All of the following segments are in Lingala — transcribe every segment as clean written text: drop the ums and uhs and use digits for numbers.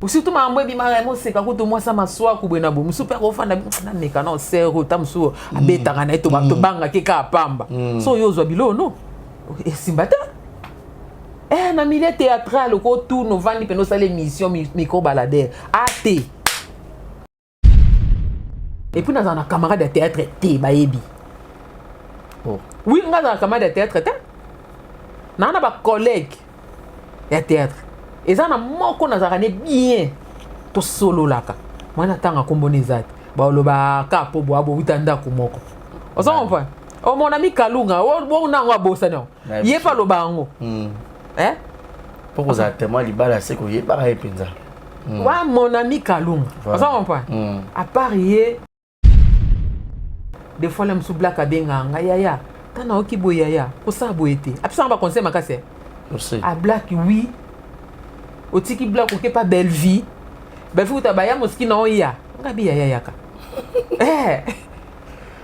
Surtout makambo ebimaka ya moseka kutu mwasi ya maswaku boye na boye mosusu mpe akofanda nameka na osere oyo ta mosusu abetaka na ye tobangaki kaka pamba so oyo ozwa biloko no esimba te. Eh, na milieu théâtral okotuna ovandi mpena osala émission micro baladeur ate et puis nazala na camarade ya théâtre te bayebi. Oh. Oui, nga nazala na camarade ya théâtre te, naa na bacollègue ya théâtre, eza na moko nazalaka ne bien, tosololaka mwana ntanga nkombona eza te, balobaka mpo boa bowuta ndako moko, oza comprendre? Omona mikalunga ona yango abosani yango, ye mpe aloba yango. Eh? Mpo kozala témoin libala se koyebaka ye mpenza. Wa mon ami Kalunga, oza comprendre? À part ye, des fois la mosusu Black abengaka ngai: "Yaya, ta naoki boye, yaya, kosala boye te." Apesanga baconseil makasi a Black. Oui, otiki Black oke pa Bellevie, Bellevie kuta baya mosiki na oya nga bi yaya yaka. Eh.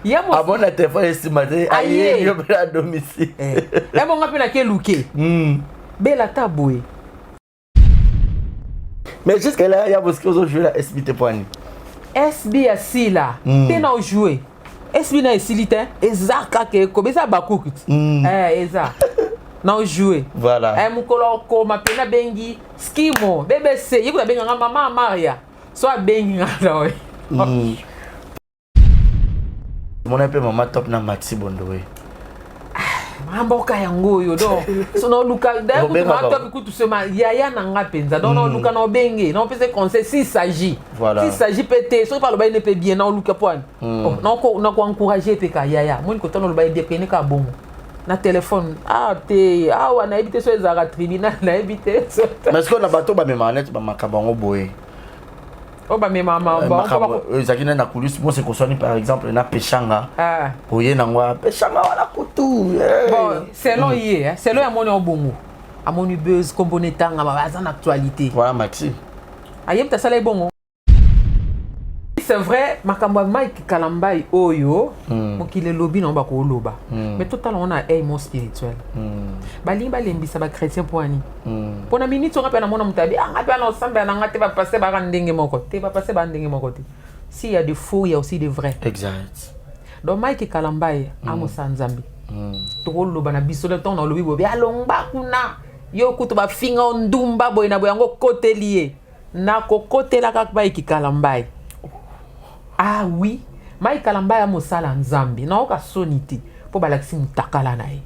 Ya amona telefone esima te, aye yo mpe na domicile. Ebonga mpe nake luke bela ta boye. Mais jusque là ya boski ozojouer na SB te poani? SB ya sila te, na ojoue SB na esili te, eza kaka ekoba, eza bakuki ti. Eh, eza na ojoue. Voilà. Eh, mokolo okoma mpe nabengi Skimo BBC, ye kuta abenganga mama Maria, so abengi nga na oyo. Mona mpe mama Top na Maxi Bondowe. Mboka yango oyo, donc so naoluka Obenga top kutu sema yaya na nga mpenza, donc naoluka na obenge, naopesa conseil s'il s'agit. Voilà. S'il s'agit mpe te, soki mpe aloba ye ne mpe bien, naoluka po ani nakoencourage mpe ka yaya moni kotana oloba ye bien, kende kaka bongo na telefone. Ah te, awa nayebi te so ezalaka tribunal, nayebi te. Mais sikoyo na bato bamemaka neti bamakambo yango boye, oyo bamemaka makambo oyo ezalaki nde na coulisse, mose koswani par exemple na Peshanga, oye nango Peshanga wana kutu eh. Bon, selon ye, hein, selon ye amoni yango bongo, amoni buzz, kombo na etangama, baza na actualité. Voilà, Maxi. Ayebi te asala ye bongo. C'est vrai, makambo ya Mike Kalambai oyo, mokili elobi nango, bakoloba, mais totala ngo na œil mo spirituel. Balingi balembisa bachrétien mpo ani mpo na minute onga mpe namona moto abi anga mpe ana osambela na nga te, bapaster baka ndenge moko te, bapaster baka ndenge moko te. S'il y a de faux, il y a aussi de vrai. Exact. Donc Mike Kalambai amosa Nzambe, tokoloba na biso ntango nalobi boye, alongba kuna, yo kutu bafinga o ndumba boye na boye, yango okoteli ye, nakokotelaka Mike Kalambai. Ah oui, Mike Kalambai amosala Nzambe, naoka soni te mpo balakisi mutakala na ye.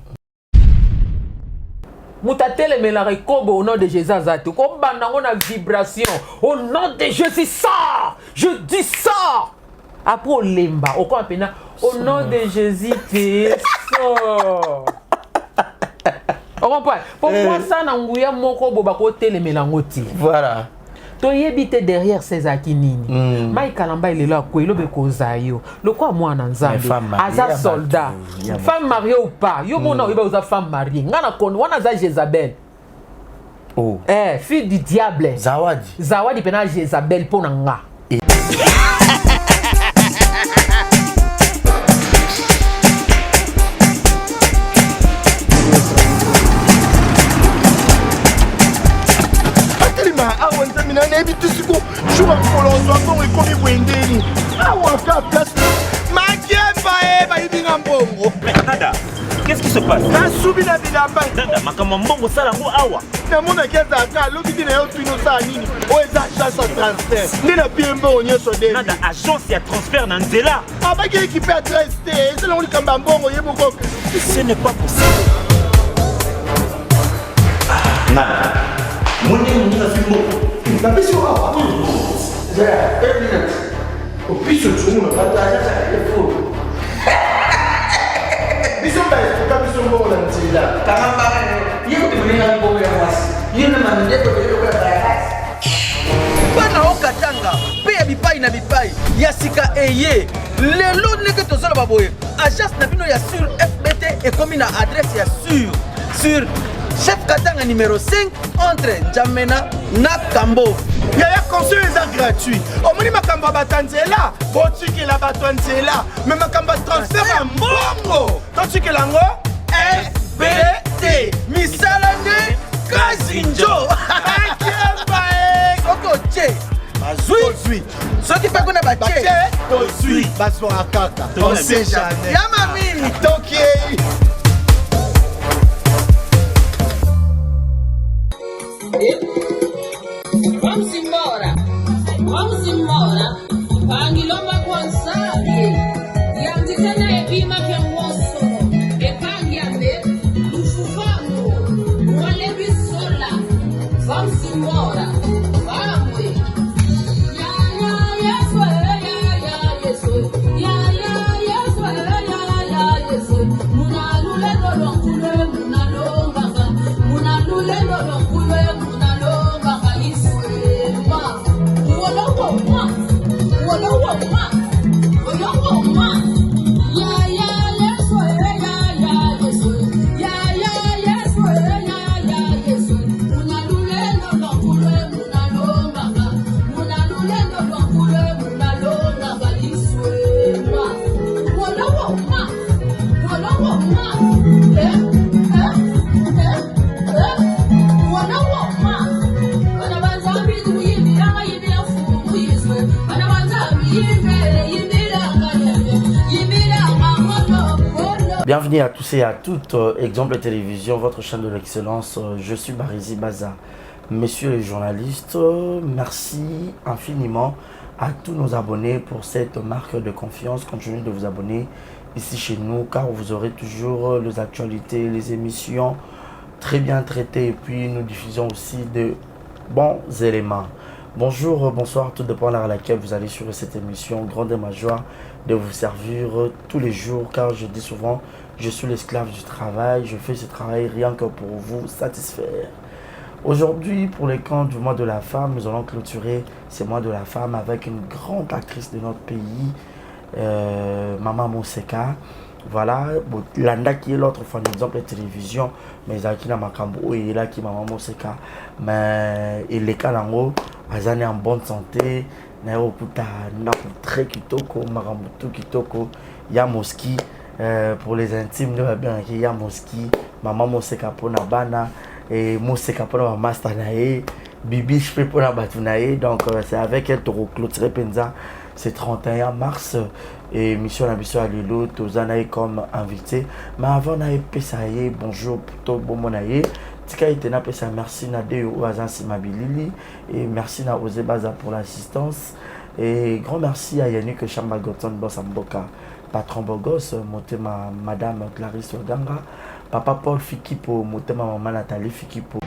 Moto atelemelaka ekobo au nom de Jésus aza te. Kobanda yango na vibration: "Au nom de Jésus, sors! Je dis sors!" Après olemba, okoma mpena: "Au nom de Jésus te, sors!" Ocomprendre? Po mwasa na nguya moko bo bakotelemela yango te. Voilà. Toyebi te derrière se ezalaki nini. Mike Kalamba elelo akwei, lobi ekozala yo lokola mwana Nzambe. Femme mariée aza ya soldat. Bato, ya Femme mariée ou pas, yo mona oyeba oza femme mariée, nga na kono wana aza Jézabel. Oh. Eh, fille du diable. Zawadi. Zawadi mpena Jézabel mpo na nga. Atelema awa, Nzambe na nayebi te siko jour ya mokolo ozwa mbongo ekomi boye ndeni awa ka place Makemba e bayibi nga mbongo. Mais Nada, qu'est-ce qui se passe? Nasubi na bilamba. Nada, makambo ya mbongo osala yango awa. Namonaki azalaka alobi te na yo, tuni osala nini, oyo eza agence ya transfert nde na pie mbongo nyonso de. Nada, agence ya transfert na nzela? Abaki équipe adresse te, ezalango likambo ya mbongo ye moko. Ce n'est pas possible. Nada, moni moninga azwi mbongo. Napesi yo awa opiso tunguna bato agence ya efo biso baefuka biso mbongo na nzela. Kanga mbanga na yo. Ye kutu moninga mbongo ya mwasi. Yo na mandeko ebele lokola bayakasi. Bana okatanga mpe ya bipai na bipai ya sika eye lelo ndenge tozoloba boye, agence na bino ya Sur FBT ekomi na adresse ya sur sur Chef Katanga numéro 5 entre N'Djamena na Kambo. Yaya, conseil eza gratuit. Omoni makambo ya bato ya nzela, botikela bato ya nzela, me makambo ya transfert ya mbongo totikela yango FBT misala nde kazinjo. Akemba e. Soki otie bazwi, soki mpe kuna batie batie tozwi, bazwaka kaka, on sait jamais. Ya mami. Tokei. Vamos embora, vamos embora. Pangilomba kwansaye. Yandikana ebima kyangoso. Epangyambe lufufango. Walebisola. Vamos embora. Vamos. Ya ya Yesu, ya ya Yesu. Ya ya Yesu, ya ya Yesu. Munalule lolonkulwe munalonganga. Munalule lolonkulwe munalonganga. Iswema. Wolowo ma. Wolowo ma. Wolowo ma. Ya ya Yesu, ya ya Yesu. Ya ya Yesu, ya ya Yesu. Munalule lolonkulwe munalonganga. Munalule lolonkulwe munalonganga. Iswema. Wolowo ma. Wolowo ma. Eh, eh, eh, eh. Wolowo ma. Bana banzambi kuyimbira yimbira fumu yizwe. Bana banzambi yimbere yimbira ngayebe. Yimbira ngangolo ngolo. Bienvenue à tous et à toutes. Exemple Télévision, votre chaîne de l'excellence. Je suis Barizi Baza. Messieurs les journalistes, merci infiniment à tous nos abonnés pour cette marque de confiance. Continuez de vous abonner ici chez nous car vous aurez toujours les actualités, les émissions très bien traitées et puis nous diffusons aussi de bons éléments. Bonjour, bonsoir, tout dépend de l'heure à laquelle vous allez suivre cette émission. Grande est ma joie de vous servir tous les jours car je dis souvent, je suis l'esclave du travail, je fais ce travail rien que pour vous satisfaire. Aujourd'hui, pour les camps du mois de la femme, nous allons clôturer ce mois de la femme avec une grande actrice de notre pays, Maman Moseka. Voilà, bon, Landa qui est l'autre fois, exemple de télévision, mais Zaki na makambo, oyo là qui Maman Moseka, mais il est kalango, azani en bonne santé, na yo kuta na très kitoko, makambo tout kitoko, ya Moski, pour les intimes, nous bien qui ya Moski, Maman Moseka pour na bana, et Moseka pour na master na ye, Bibi je fais pour na batu na ye, donc c'est avec elle to clôturer penza. C'est 31 mars et mission na biso ya lelo toza na ye comme invité. Mais avant na epesa ye bonjour to bomona ye, tika ete napesa merci na de oyo aza nsima bilili et merci na Osé Baza pour l'assistance et grand merci à Yannick Chamba Goton Boss Mboka, patron Bogos motema, madame Clarisse Oganga, papa Paul Fikipo motema, maman Nathalie Fikipo.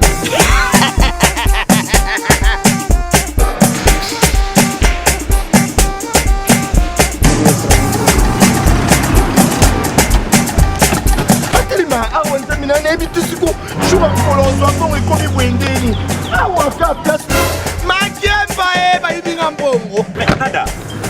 Atelema awa, nzambe na nayebi te siko jour ya mokolo ozwa mbongo ekomi boye ndeni awa ka place makemba e bayibi nga mbongo. Mais Nada,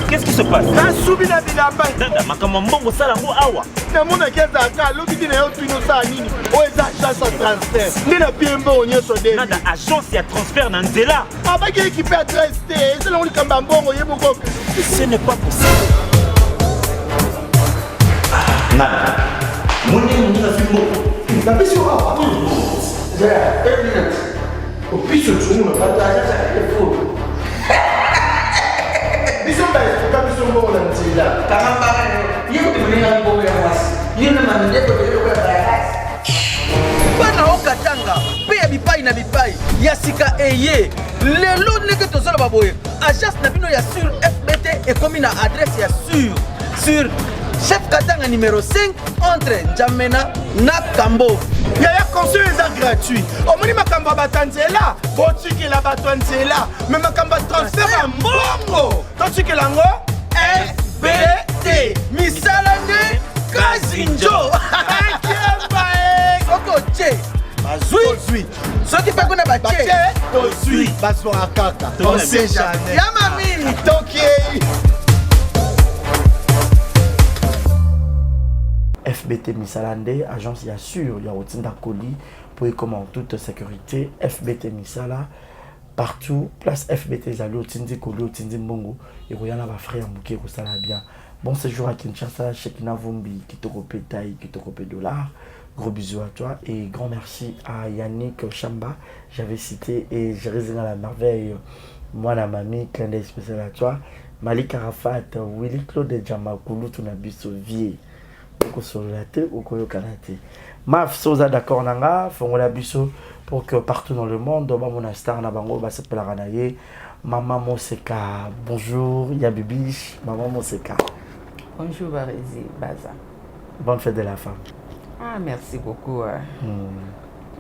qu'est-ce qui se passe? Nasubi na bilamba. Nada, makambo ya mbongo osala yango awa. Namonaki ezalaka alobi te na yo twino osala nini, oyo eza agence ya transfert nde napie mbongo nyonso nde. Nada, agence ya transfert na nzela. Abaki ekipe adresse te, ezalango likambo ya mbongo ye moko. Ce n'est pas possible. Nada, moni moninga azwi mbongo. Napesi yo awa zela 1 minute opiso tunguna bato azaza efo. Biso baefuka biso mbongo na nzela. Kanga mbaka yo ye kutu moninga mbongo ya mwasi yo na mandeko ebele lokola bayakasi. Bana okatanga mpe ya bipai na bipai ya sika eye lelo ndenge tozoloba boye, agence na bino ya sur FBT ekomi na adresse ya sur Chef Katanga numéro 5 entre N'Djamena na Kambo. Yaya, conseil eza gratuit. Omoni makambo ya bato ya nzela, botikela bato ya nzela, me makambo ya transfert ya mbongo totikela yango FBT misala nde kazinjo. Akemba e. Soki otie bazwi, soki mpe kuna batie batie tozwi, bazwaka kaka, on sait jamais. Ya mami. Tokei. FBT misala nde agence ya sur ya kotinda colis. mpo ekoma en toute sécurité. FBT misala partout, place FBT ezali, otindi koli, otindi mbongo, ekoya na bafrais ya moke, ekosala bien. Bon séjour à Kinshasa, Shekina Vumbi, kitoko pe taille, kitoko pe dollar. Gros bisous à toi et grand merci à Yannick Chamba, j'avais cité, et Jérémy la merveille, moi la mamie, clin d'œil spécial à toi. Malik Arafat, Willy Claude Djamakulu, Tunabiso Vie. Okosolola te, okoyokana te. Maf, soza d'accord na nga, fongola biso pour que partout dans le monde, bamona star na bango, basepelaka na ye. Mama Moseka, bonjour, Yabibiche, Maman Moseka. Bonjour Barézi Baza. Bonne fête de la femme. Ah, merci beaucoup.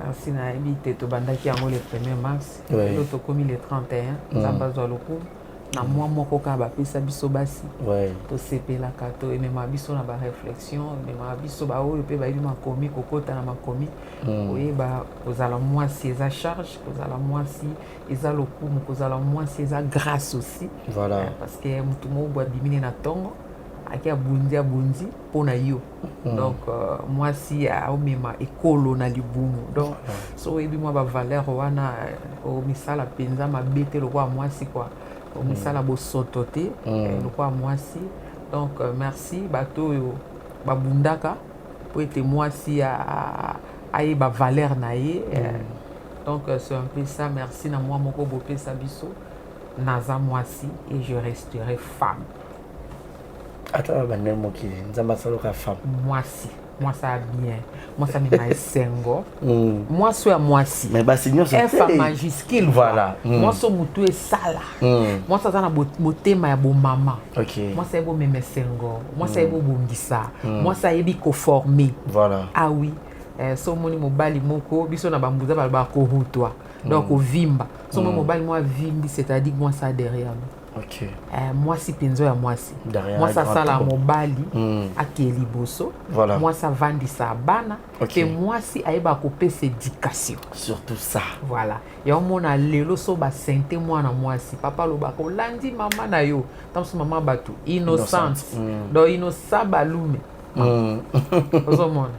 Merci nayebi te, tobandaki yango le 1er mars. Lelo tokomi le 31. Nzambe azwa lokumu na mwa moko kaka bapesa biso basi. Tosepelaka, to ememaka biso na baréflexion, ememaka biso baoyo mpe bayebi makomi, kokota na makomi, koyeba kozala mwasi eza charge, kozala mwasi eza lokumu, kozala mwasi eza grâce aussi. Parce que motu moko boye abimi ne na ntongo, ake abundi, abundi mpo na yo. Donc mwasi aomema ekolo na libumu. Donc so oyebi mwa bavaleur wana, omisala mpenza mabe te lokola mwasi kua, omisala bosoto te lokola mwasi. Donc merci bato oyo babundaka po ete mwasi ayeba valeur na ye. Donc c'est un peu ça. Merci na mwa moko bopesa biso. Naza mwasi et je resterai femme. Ata babandeli mokili, Nzambe asalaka femme. Mwasi, mwasi aya bien, mwasi amema esengo, mwasi oyo ya mwasi. Mais basi nyonso F te. Majuscule. Mwasi oyo motu esala, mwasi aza na motema ya bomama, mwasi ayebi omema esengo, mwasi ayebi obongisa, mwasi ayebi koformer. Ah oui. So omoni mobali moko, biso na bambuza balobaka kohutwa, donc kovimba. So omoni mobali moko avimbi, c'est-à-dire mwasi a derrière lui. Mwasi mpenza ya mwasi, Derrière mwasi grand asala trou. Mobali akee liboso, mwasi avandisa bana, mpe mwasi ayebaka kopesa éducation. Surtout ça. Voilà, ya omona lelo so basente mwana mwasi, papa alobaka olandi mama na yo, ntango mosusu mama bato innocente. Donc innocent balume, ozomona.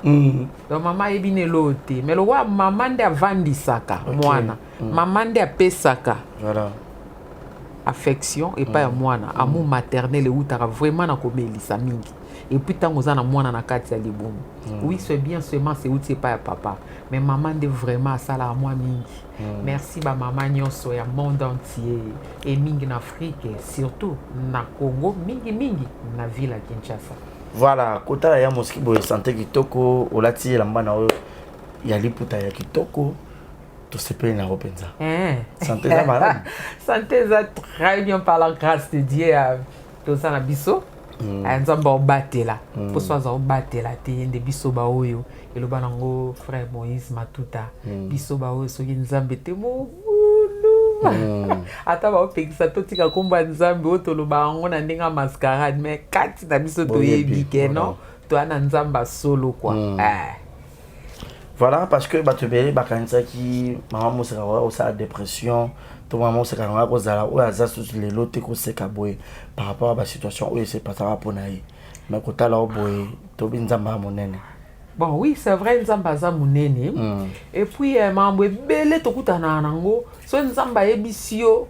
Donc mama ayebi na eloo te, mais lokola mama nde avandisaka mwana, mama nde apesaka affection epai ya mwana, amour maternel eutaka vraiment na komelisa mingi. Et puis ntango oza na mwana na kati ya libumu, oui, c'est bien, semence euti epai ya papa, mais mama nde vraiment asalaka mwa mingi. Merci bamama nyonso ya monde entier et mingi na Afrique, surtout na Congo, mingimingi na ville ya Kinshasa. Voilà, kotala ya moski boye, santé kitoko, olati elamba na oyo ya liputa ya kitoko, tosepeli nango mpenza. Santé eza malamu? Santé eza très bien, par la grâce de Dieu. Toza na biso. Nzambe aobatela, mpo so aza obatela te ye nde biso baoyo eloba nango frère Moïse Matuta, biso baoyo soki Nzambe te, mobulu. Ata baopekisa totika nkombo ya Nzambe oyo, toloba yango na ndenge ya mascarade, mais kati na biso toyebi ke non, toya na Nzambe asolo kua. Voilà, parce que bato ebele bakanisaki mama Moseka koya kosala dépression to mama Moseka yango kozala oyo aza susu lelo te, koseka boye par rapport à basituation oyo esepasaka mpo na ye. Mais kotala o boye, tobi Nzambe ya monene. Bon, oui, c'est vrai, Nzambe aza monene. Et puis makambo ebele tokutanaka nango, so Nzambe ayebisi yo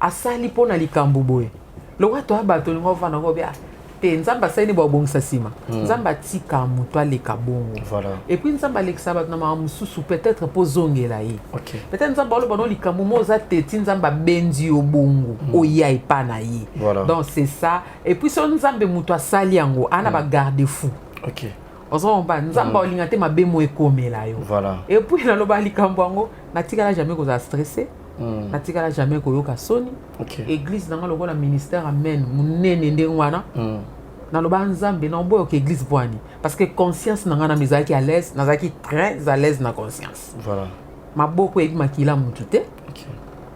asali mpo na likambo boye, lokola toya bato olingo ovanda ngo bia te, Nzambe asali nde babongisa nsima. Nzambe atika moto aleka bongo. Et puis Nzambe alekisa bato na makambo mosusu peut-être mpo ozongela ye. Peut-être Nzambe aloba no likambo mo oza teti, Nzambe abendi yo bongo, oya epa na ye. Donc c'est ça. Et puis so Nzambe moto asali yango, ana bagarde-fou. Ozomba Nzambe olinga te mabe mo ekomela yo. Et puis naloba likambo yango, natikala jamais kozala stressé, natikala jamais koyoka soni. Église nanga lokola ministère amen monene ndenge wana, naloba Nzambe na oboyoka église bwani, parce que conscience na ngai nano ezalaki à l'aise, nazalaki très à l'aise na conscience. Maboko eyebi makila mutu te.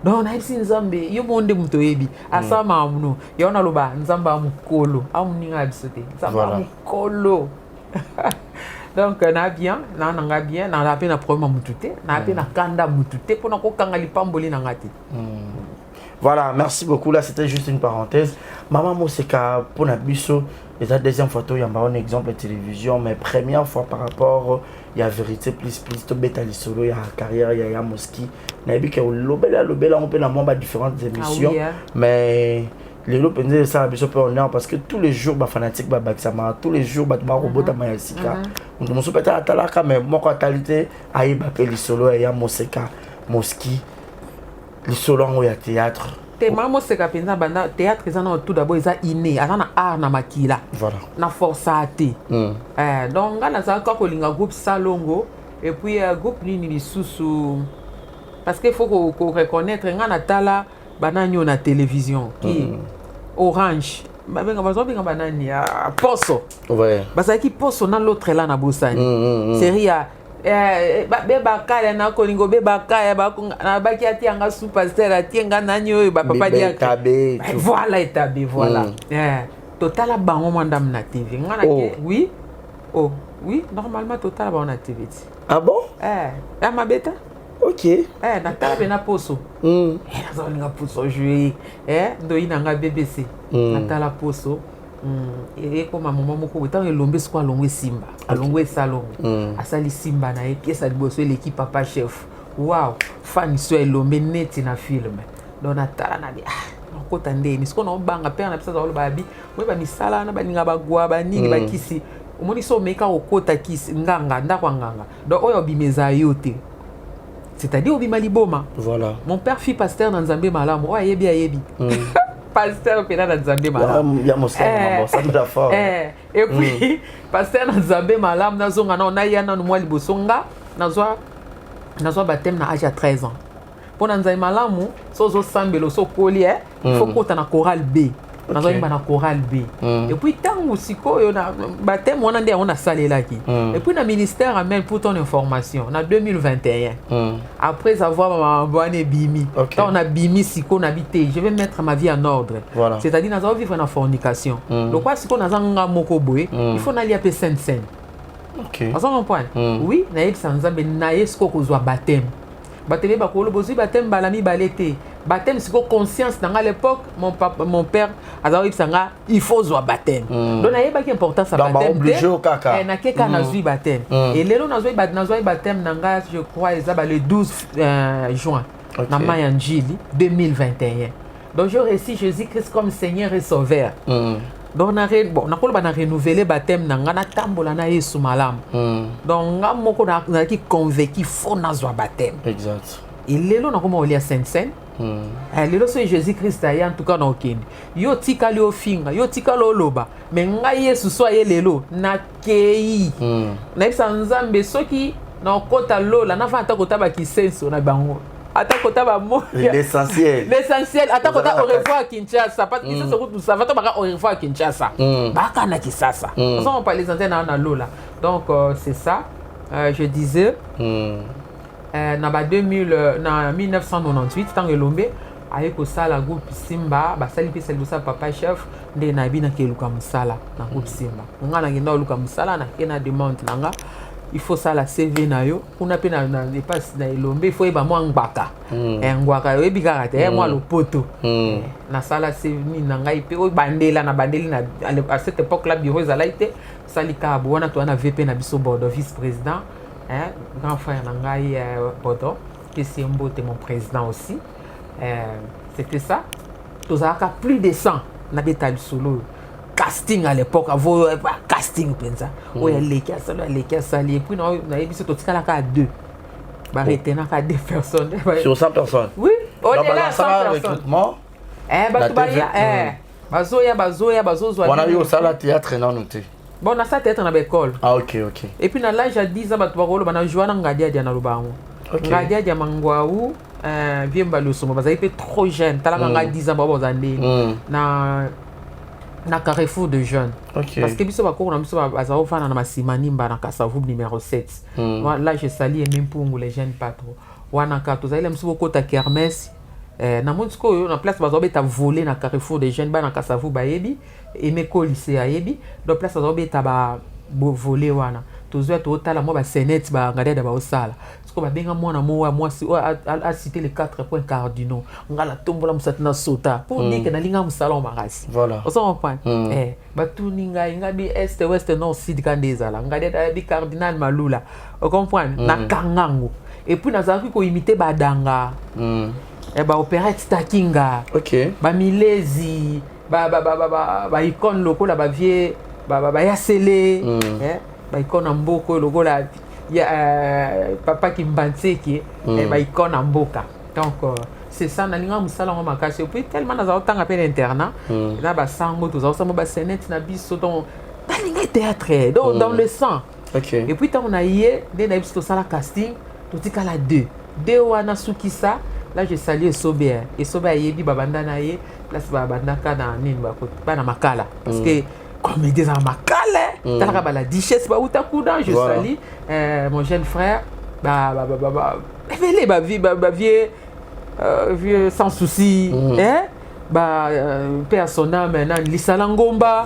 Donc nayebisi Nzambe, yo moko nde moto oyebi asala makambo no yango. Naloba Nzambe ya mokolo amoninga ya biso te, Nzambe ya mokolo. Donc na bien, na nanga bien, na mpe na problème ya mutu te, na mpe na kanda mutu te mpona kokanga lipamboli na nga te. Voilà, merci beaucoup. Là, c'était juste une parenthèse. Maman Moseka, pour na biso, et la deuxième photo, il y a un exemple de télévision, mais première fois par rapport, il y a vérité plus plus, to beta solo, il y a carrière, il y a Moski. Nayebi ke lobela lobela on peut na moi différentes émissions, Ah oui, hein. mais lelo mpenza esala biso mpe honneur parce que tous les jours bafanatique babakisama, tous les jours bato bakobotama ya sika. Moto mosusu peut-être atalaka, mais moko atali te, ayeba mpe lisolo ya Moseka Moski, lisolo yango ya théâtre. Te, mama Moseka mpenza, banda théâtre eza na tout d'abord, eza inné, aza na art na makila. Na força te. Donc nga nazalaka kolinga groupe Salongo et puis groupe nini lisusu, parce que faut ko reconnaître, nga natala banani oyo na télévision ki Orange, babenga, bazobenga banani ya Poso. Bazalaki Poso na l'autre là na bosani. Série ya bebaka na kolingo, bebaka ya nabaki, atie yanga su pasteur, atie nga nani oyo bapapa. Etabe. Voilà, Etabe, voilà. Totala bango mwa ndamu na TV. Nga na Oh. Oui, oh oui, normalement totala bango na TV ti. Ah bon? Ya mabe te. Natala mpe na Poso. Naza kolinga Poso joue ndoi na nga BBC. Natala Poso. Ekoma moma moko boye, ntango Elombe siko alongo esimba, alongo esalongo. Asali Simba na ye, pièce ya liboso eleki Papa Chef. Wow, fani so Elombe neti na film. Donc natala na bi, ah, nakota ndeni sikoyo, naobanga pere na biso aza koloba abi oyeba misala wana, balinga bagwa banini. Bakisi omoni so omeka kokota kisi nganga, ndako ya nganga, donc oyo obima eza yo te, c'est-à-dire obima liboma. Mon père fit pasteur na Nzambe malamu, oyo ayebi ayebi. Pasteur mpena na Nzambe malamu. Ya Moseka, mambo osambela fort. Et puis pasteur na Nzambe malamu, nazonga nao, naya nanu mwa liboso, nga nazwa baptême na âge ya 13 ans. Mpo na Nzambe malamu, so ozosambela, so okoli, faut kota na chorale B. Nazoyemba na chorale B. Et puis ntango sikoyo na baptême wana nde yango nasalelaki. Et puis na ministère Amen, pour ton information, na 2021, après avoir makambo wana ebimi, ntango nabimi sikoyo, nabi te, je vais mettre ma vie en ordre. C'est-à-dire naza vivre na fornication. Lokwa sikoyo naza nga moko boye, il faut nalia mpe sainte cène. Oza comprendre? Oui, nayebisa Nzambe naye sikoyo kozwa baptême. Bato ebeyeba koloba ozwi baptême mbala mibale te. Baptême sikoyo, conscience na nga, à l'époque mon papa, mon père aza koyebisa nga il faut ozwa baptême. Donc nayebaki importance ya Donc, baptême. Baoblige yo kaka. Nake kaka, nazwi baptême. Et lelo nazwi baptême na nga, je crois eza ba le 12 juin na mai ya Njili 2021. Donc je reçu Jésus-Christ comme Seigneur et Sauveur. Donc bon, nakoloba na renouveler baptême na nga, natambola na Yesu malamu. Donc nga moko nazalaki convaincu, faut nazwa baptême. Exact. E lelo nakoma kolia sainte cène. Lelo soki Jésus Christ aye, en tout cas na okende, yo tikali ofinga, yo tikali oloba, mais ngai Yesu so aye lelo, nakei. Nayebisa Nzambe soki nakota lola, nafana ata kota bakisenso na bango, ata kota bamoya. L'essentiel. L'essentiel, ata kota Ozalaka au revoir Kinshasa, parce que Kinshasa kutu ça va, to baka au revoir Kinshasa. Baka na Kisasa. On parle l'essentiel na lola. Donc c'est ça, je disais, na ba 2000, na 1998, ntango Elombe aye kosala groupe Simba, basali mpe liboso ya Papa Chef, nde nayebi nake eluka mosala na groupe Simba. Nga nakenda koluka mosala, nake na demande na nga, il faut sala CV na yo kuna mpe na epasi na Elombe, il faut yeba mwa ngbaka. Ngwaka oyebi kaka te, mwa lopoto. Nasala CV nini na ngai mpe oyo bandela na bandeli na à cette époque là bureau ezalaki te, sali kaka bo wana toza na VP na biso Bordeaux, vice président, hein, grand frère na ngai, Bordeaux pesi ye mbote, mon président aussi. C'était ça, tozalaka plus de 100. Nabeta lisolo oyo, casting à l'époque avo casting mpenza oyo aleki asali, oyo aleki asali, et puis nayebi biso totikalaka à deux, baretenaka deux personnes. Sur 100 personnes? Oui. Donc, au-delà ya 100 balançaka personnes. Recrutement. Bato Na baya TV. Bazoya, bazoya, bazozwa. Wana yo osala théâtre nanu te? Bon, nasala théâtre na baekole. Ah, ok. Et puis na l'âge ya 10 ans, bato bakoloba na joa na Ngadiadia, naloba yango. Ngadiadia Mangwau, Viemba Losomo, bazali mpe trop jeune, talaka nga 10 ans, bao baza ndeni na Carrefour de Jeunes. Parce que biso bakoko na biso baza kofanda na masima nimba na Kasavubu numéro 7. Là je sali Aimé Mpungu, les jeunes pas trop wana kaka tozali na biso bokota kermesse. Namoni sikoyo na place baza kobeta volet na Carrefour des Jeunes, bana Kasavu bayebi, Aimé Kolise ayebi. Donc place baza kobeta ba volet wana, Tozwa, totala mwa bascénettes, bangadiada baosala. Siko babenga mwana mo ya mwasi oyo acité les quatre points cardinaux. Nga natombola mosati na sota pour dire que nalinga mosala makasi. Ozo comprendre? Eh, batuni ngai, ngai bi est, ouest, nord, sud, ka nde ezala ngadiada bi cardinal Malula, ocomprendre? Nakanga yango. Et puis nazalaki koimiter badanga, baopérette takinga, bamilezi, baicône lokola bavieux bayasele, baicône ya mboka oyo lokola papa Kimbanseke, baicône ya mboka. Donc c'est ça, nalinga mosala yango makasi. Et puis tellement nazala kotanga mpe na internat, na basango, tozala kosala bascénettes na biso. Donc nalinga théâtre, donc dans le sang. Et puis ntango na ye nde nayebi biso, tosala casting, totikala deux deux wana. Sukisa là, je salue Esobe. Esobe ayebi babanda na ye place, babandaka na nini, bana Makala, parce que comédie ezala Makala. Talaka bala Duchesse bauta kuna. Je salue mon jeune frère, ebele bavieux, vieux Sans Souci, hein? Ba paix à son âme, nani, Lisala Ngomba.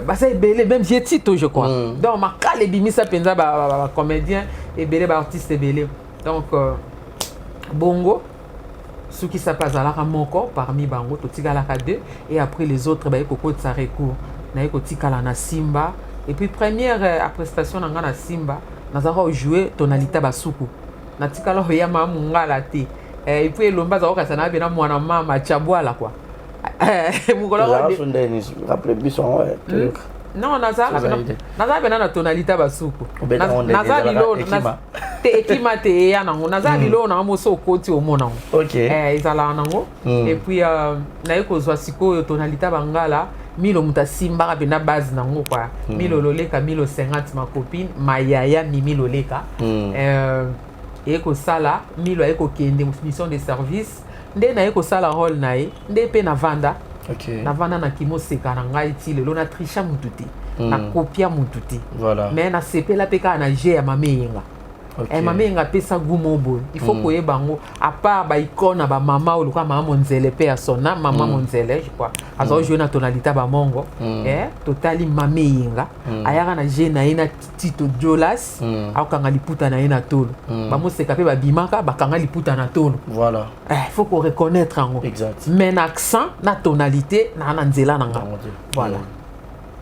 Baza ebele, même vieux Tito, je crois. Donc Makala ebimisa mpenza bacomédien ebele, baartiste ebele. Donc bongo sukisa mpe azalaka moko parmi bango. Totikalaka deux et après les autres baye kokotisa recours. Naye kotikala na Simba. Et puis première prestation na nga na Simba, nazalaka kojouer tonalité basuku, natikala koyama mongala te. Et puis elombe azalaka kokasa na bena mwana mama Chabwala quoi. Mokolo biso. Non, nazala pena na tonalité basuku. Naza biloko te, ekima te, eya nango. Naza biloko nango moso okoti omona yango, ezalaka nango. Et puis naye kozwa sikoyo tonalité bangala. Milo moto asimbaka mpena base nango quoi. Milo Loleka, Milo 50, ma copine, mayaya Mimi Loleka. Eye kosala Milo aye kokende mission de service, nde naye kosala rôle na ye, nde mpe navanda. Navanda na kimoseka na ngai ti lelo. Natricha mutu te, nakopia mutu te. Mais nasepela mpe kaka na jeu ya Mama Eyenga. Mama Eyenga apesa gu mo boye, il faut koyeba yango. À part baicône na bamama oyo lokola mama Monzele mpe ya sona mama Monzele, je crois azala jouer na tonalité bamongo. Totali Mama Eyenga, ayaka na jeu na ye na Tito Jolas, akokanga liputa na ye na tolo. Bamoseka mpe babimaka, bakanga liputa na tolo. Faut qu'on reconnaître yango. Mais na accent, na tonalité, na nzela na nga, voilà.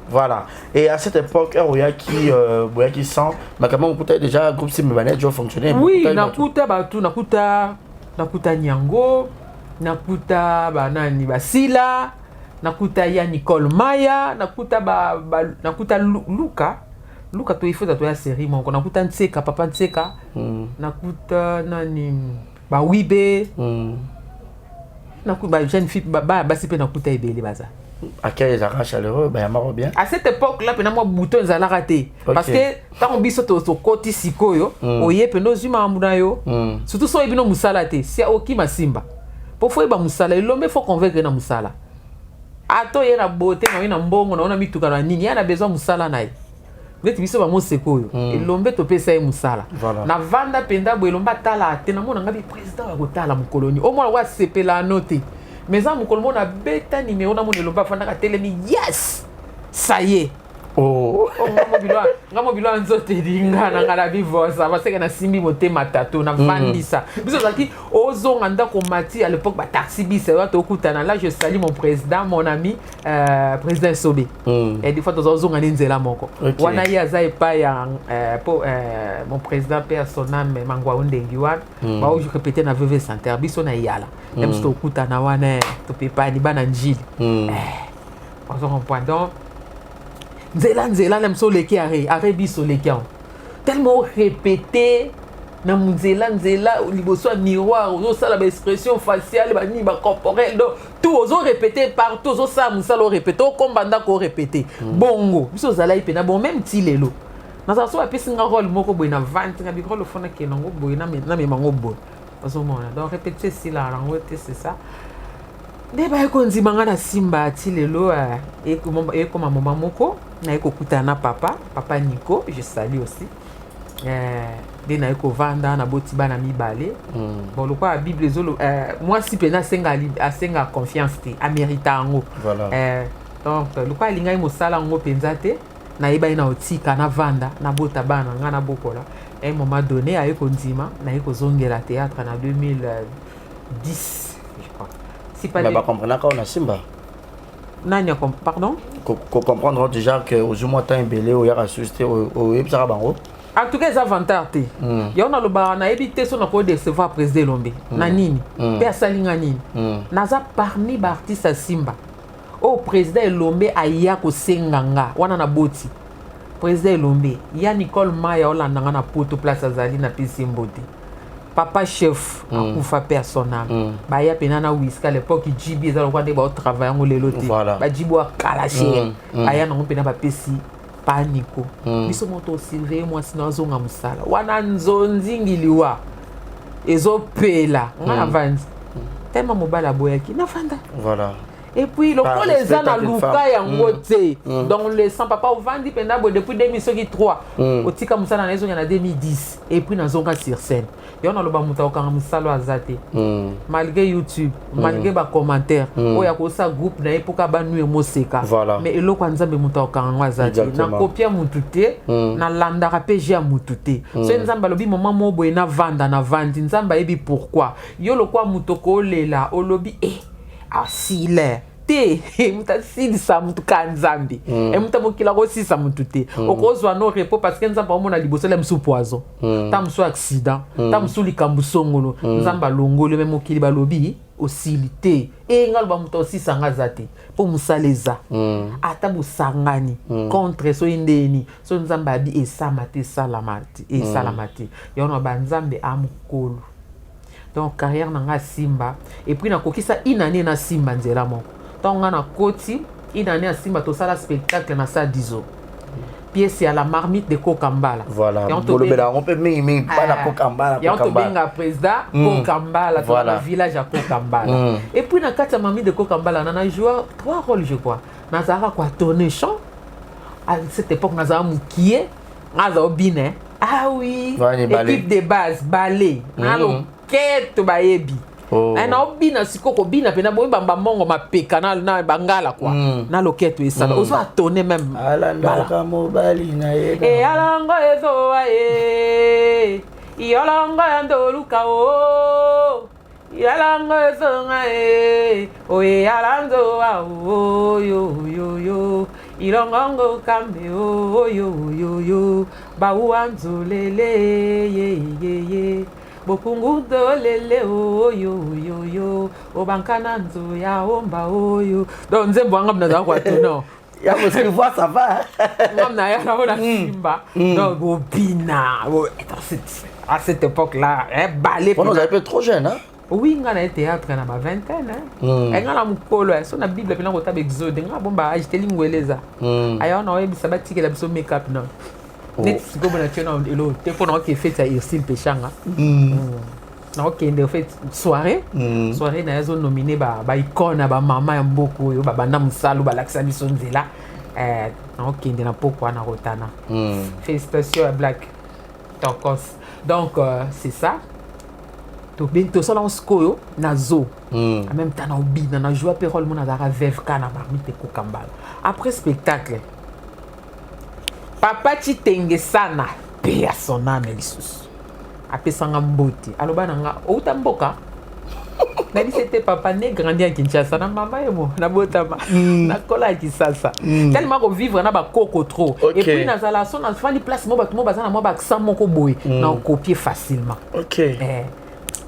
Voilà. Et à cette époque, Oyaki, Boyaki 100, mais comment vous déjà groupe Simba déjà fonctionné? Oui, nakuta batu, nakuta nakuta Nyango, nakuta banani, basila, nakuta ya Nicole Maya, nakuta ba nakuta Luka Luka, to ifo to ya série moko, nakuta Ntseka, papa Ntseka, nakuta nani, bawibe, nakuta ba jeune fille, ba basi mpe nakuta ebele baza. Accueil ezalaka chaleureux, bayambaka bien? À cette époque là mpena mwa bouton ezalaka te, parce que ntango biso tokoti sikoyo, oye mpena ozwi makambo na yo. Surtout so oyebi no mosala te, si okima Simba, mpo faut oyeba mosala. Elombe faut convaincre na mosala. Ata oye na beauté na oye na mbongo na yo na mituka na nini, ya na besoin mosala na ye. Neti biso bamoseka oyo, elombe topesa ye mosala. Navanda mpenza boye, elombe atala te, namona nga bi président ya kotala mokolo nini omona ko asepela ano te. Mais eza mokolo moko nabeta nimero, namona elombe afandaka, atelemi: "Yes, ça y est." Oh. Nga mobilo ya nzoto elinga na nga na bivosa baseke, nasimbi motema tato, navandisa biso. Ozalaki ozonga ndako mati, à l'époque bataxi bis oyo tokutana. Là je salue mon président, mon ami, président Esobe. Et des fois toza ozonga ni nzela moko. Wana ye aza epai ya po mon président, mpe ya son âme, Mangwa Ondengi wana, baoyo répété na VV Center, biso na Eyala ya biso, tokutana wana, topepani bana Njili. Ozo comprendre? Donc nzela nzela na biso oleki are biso oleki yango, tellement répété na nzela nzela, liboso ya miroir ozosala baexpression faciale, banini, bacorporel, donc tout ozorépété partout, ozosala mosala, orépété, okomba ndako, orépété. Bongo biso ozalaki mpena bon. Même ti lelo nazala so bapesi nga rôle moko boye na vante nga bi rôle ofo nakende yango boye, namema yango boye, ozomona. Donc répétition esilaka yango te, c'est ça nde baye kondima nga na Simba ti lelo. Ekoma moma moko naye kokutana na papa, papa Nico, je salue aussi. Nde naye kovanda, naboti bana mibale. Bon, lokola Bible ezolo, mwasi mpena asenga confiance te, amérita yango. Donc lokola alingaki mosala yango mpenza te. Nayebaki na otika, navanda, nabota bana nga, nabokola. À un moment donné aye kondima, naye kozongela théâtre na 2010, je crois, si pas. Mais bacomprenaka oyo na Simba? Nani? Pardon? Kocomprendre déjà que ozwi mwa temps ebele, oyaka susu te, oyebisaka bango? En tout cas, eza vantard te. Yango nalobaka, nayebi te so nakodécevoir président Elombe na nini mpe asali nga nini. Naza parmi baartiste ya Simba oyo président Elombe aya kosenga nga wana na boti. Président Elombe ya Nicole Maya olanda nga na Poto, place azali, napesi mbote. Papa chef akufa mpe ya son âme. Baya mpena na wiska, à l'époque JB eza lokwa nde baotravaille yango lelo te. BaJB akala chere. Baya nango mpena, bapesi paniko. Biso moto osurveille mwasi na azonga mosala wana, nzonzingi liwa ezopela nga navandi tema, mobali aboyaki, navanda. Et puis lokola eza na luka yango te, donc le sang papa ovandi mpenza boye depuis 2000 soki 3, otika mosala na ezonga na 2010 et puis nazonga sur scène. Yo naloba, moto akokanga mosala oyo aza te, malgré YouTube, malgré bacommentaire oyo akosala groupe na ye mpoka banuire moseka. Mais eloko ya Nzambe, moto akokanga yango aza te. Nakopia mutu te, nalandaka mpe je ya mutu te. Soki Nzambe alobi moma mo boye navanda, navandi. Nzambe ayebi pourquoi. Yo lokwa moto okolela, olobi e asile te, moto asilisa motu ka Nzambe. E moto amokili akosilisa motu te. Okozwa no repos parce que Nzambe aomona liboso ya mosu poison, ta mosu accident, ta mosu likambo songolo, Nzambe alongoli. Me mokili balobi osili te. E nga loba, moto osilisanga aza te, mpo mosala eza. Ata bosangani contre soki ndeni, so Nzambe abi esama te, esalama te, esalama te. Yango na banzambe amokolo. Donc carrière na nga Simba, et puis nakokisa une année na Simba nzela moko. Ntango nga nakoti une année ya Simba, tosala spectacle na sa dizo, pièce ya La Marmite de Kokambala. Voilà, bolobela yango mpe mingimingi mpana Kokambala. Yango tobenga président Kokambala, voilà. Village ya Kokambala. Et puis na kati ya Marmite de Kokambala na najoua trois rôles, je crois. Nazalaka kwa tourner chant. À cette époque nazala mokie, nga aza obine. Ah oui, équipe de base, ballet na loketo bayebi. Na obina sikoyo, kobina mpena boyebamba mbongo mapeka na bangala kua na loketo esala, ozwa atone même. Alandaka mobali na ye. Eyalango ezowa ye iyolongo ya ndoluka o yalango ezonga e oye yalanzowa oyoyoyo ilongongo kambe oyoyoyo bauwa nzolele yeyeye bokungu dolele oyoyoyo obankana nzoya omba oyo. Donc nzembo wanga nazala kwa tono. Ya voix, ça va. Ngam na ya na Simba. Donc bobina à cette époque là, hein, ballet. On avait trop jeune, hein? Oui, nga na ye théâtre na ba vingtaine. Nga na mokolo so na Bible mpena kotaba Exode, nga bomba age te, lingwele eza aya wana oyebisa batikela biso make up na neti sikoyo bona tie na elo te mpo naoke fête ya Ursile Peshanga, naokende fête, soirée, soirée na ye azonomine baicone ya bamama ya mboka oyo babanda mosala, balakisa biso nzela. Naokende na poko wana kotana. Félicitation ya Black Tokos. Donc c'est ça, tosala ngo sikoyo na zo. En même temps naobina, na joua mpe rôle mo nazalaka veuve ka na Marmite Kokambala. Après spectacle, papa Chitenge sana mpe ya son âme lisusu apesanga mbote, aloba na nga: "Outa mboka?" Nayebisi te: "Papa, né grandi ya Kinshasa na mama ye mo nabotama, nakola ya Kisasa." Tellement kovivre na bakoko trop. Et puis nazala so nafandi place mo, bato mo baza na mwa baaccent moko boye, na okopie facilement. Eh.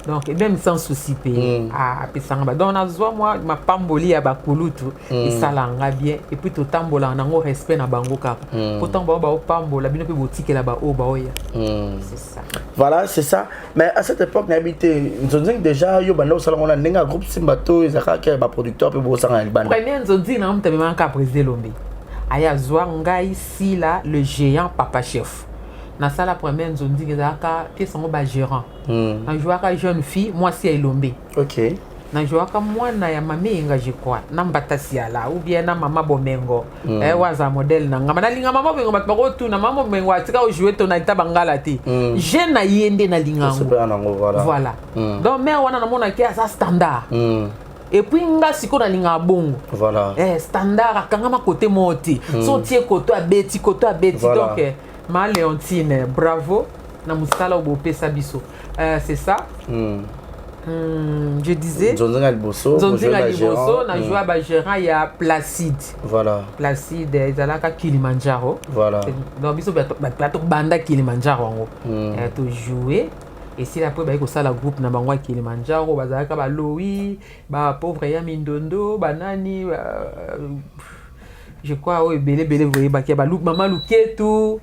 Donc même sans souci mpe apesanga ba, donc nazwa mwa mapamboli ya bakulutu, esalanga bien. Et puis totambolaka nango respect na bango kaka, po ntango bao baopambola bino mpe botikela baoyo baoya. C'est ça. Voilà, c'est ça. Mais à cette époque, nayebi te, nzonzing déjà yo banda osala ngo na ndenge ya groupe Simba to ezalaka kaka baproducteur mpe bosanga na libanda? Premier nzonzing na moto amemaka président Elombe, aye azwa ngai, Sila le géant, papa chef. Nasala première nzonzing, ezalaka pièce yango bagérant. Najouaka jeune fille, mwasi ya Elombe. Najouaka mwana ya mame Yenga, je crois, na Mbata Siala ou bien na mama Bomengo. Eh, waza modèle na ngama nalinga mama Bomengo. Bato bakotuna mama Bomengo atika ojoue tonalité bangala te. Je na ye nde nalinga yango. Osepela nango, voilà. Voilà. Donc mare wana namonaki aza standard. Et puis nga sikoyo nalingaka bongo. Voilà. Eh, standard akangama kote moko te. So otie koto, abeti koto, abeti. Voilà. Donc ma Léontine, bravo na mosala oyo bopesa biso. C'est ça. Je disais Nzonzinga liboso. Nzonzinga liboso, na joua bagérant ya Placide. Voilà. Placide ezalaka Kilimanjaro. Voilà. Donc biso bato banda Kilimanjaro yango. Tojoue, esili. Après baye kosala groupe na bango ya Kilimanjaro. Bazalaka baloi, bapauvre ya mindondo, banani, je crois oyo ebele ebele boyebaki ya mama Luketu.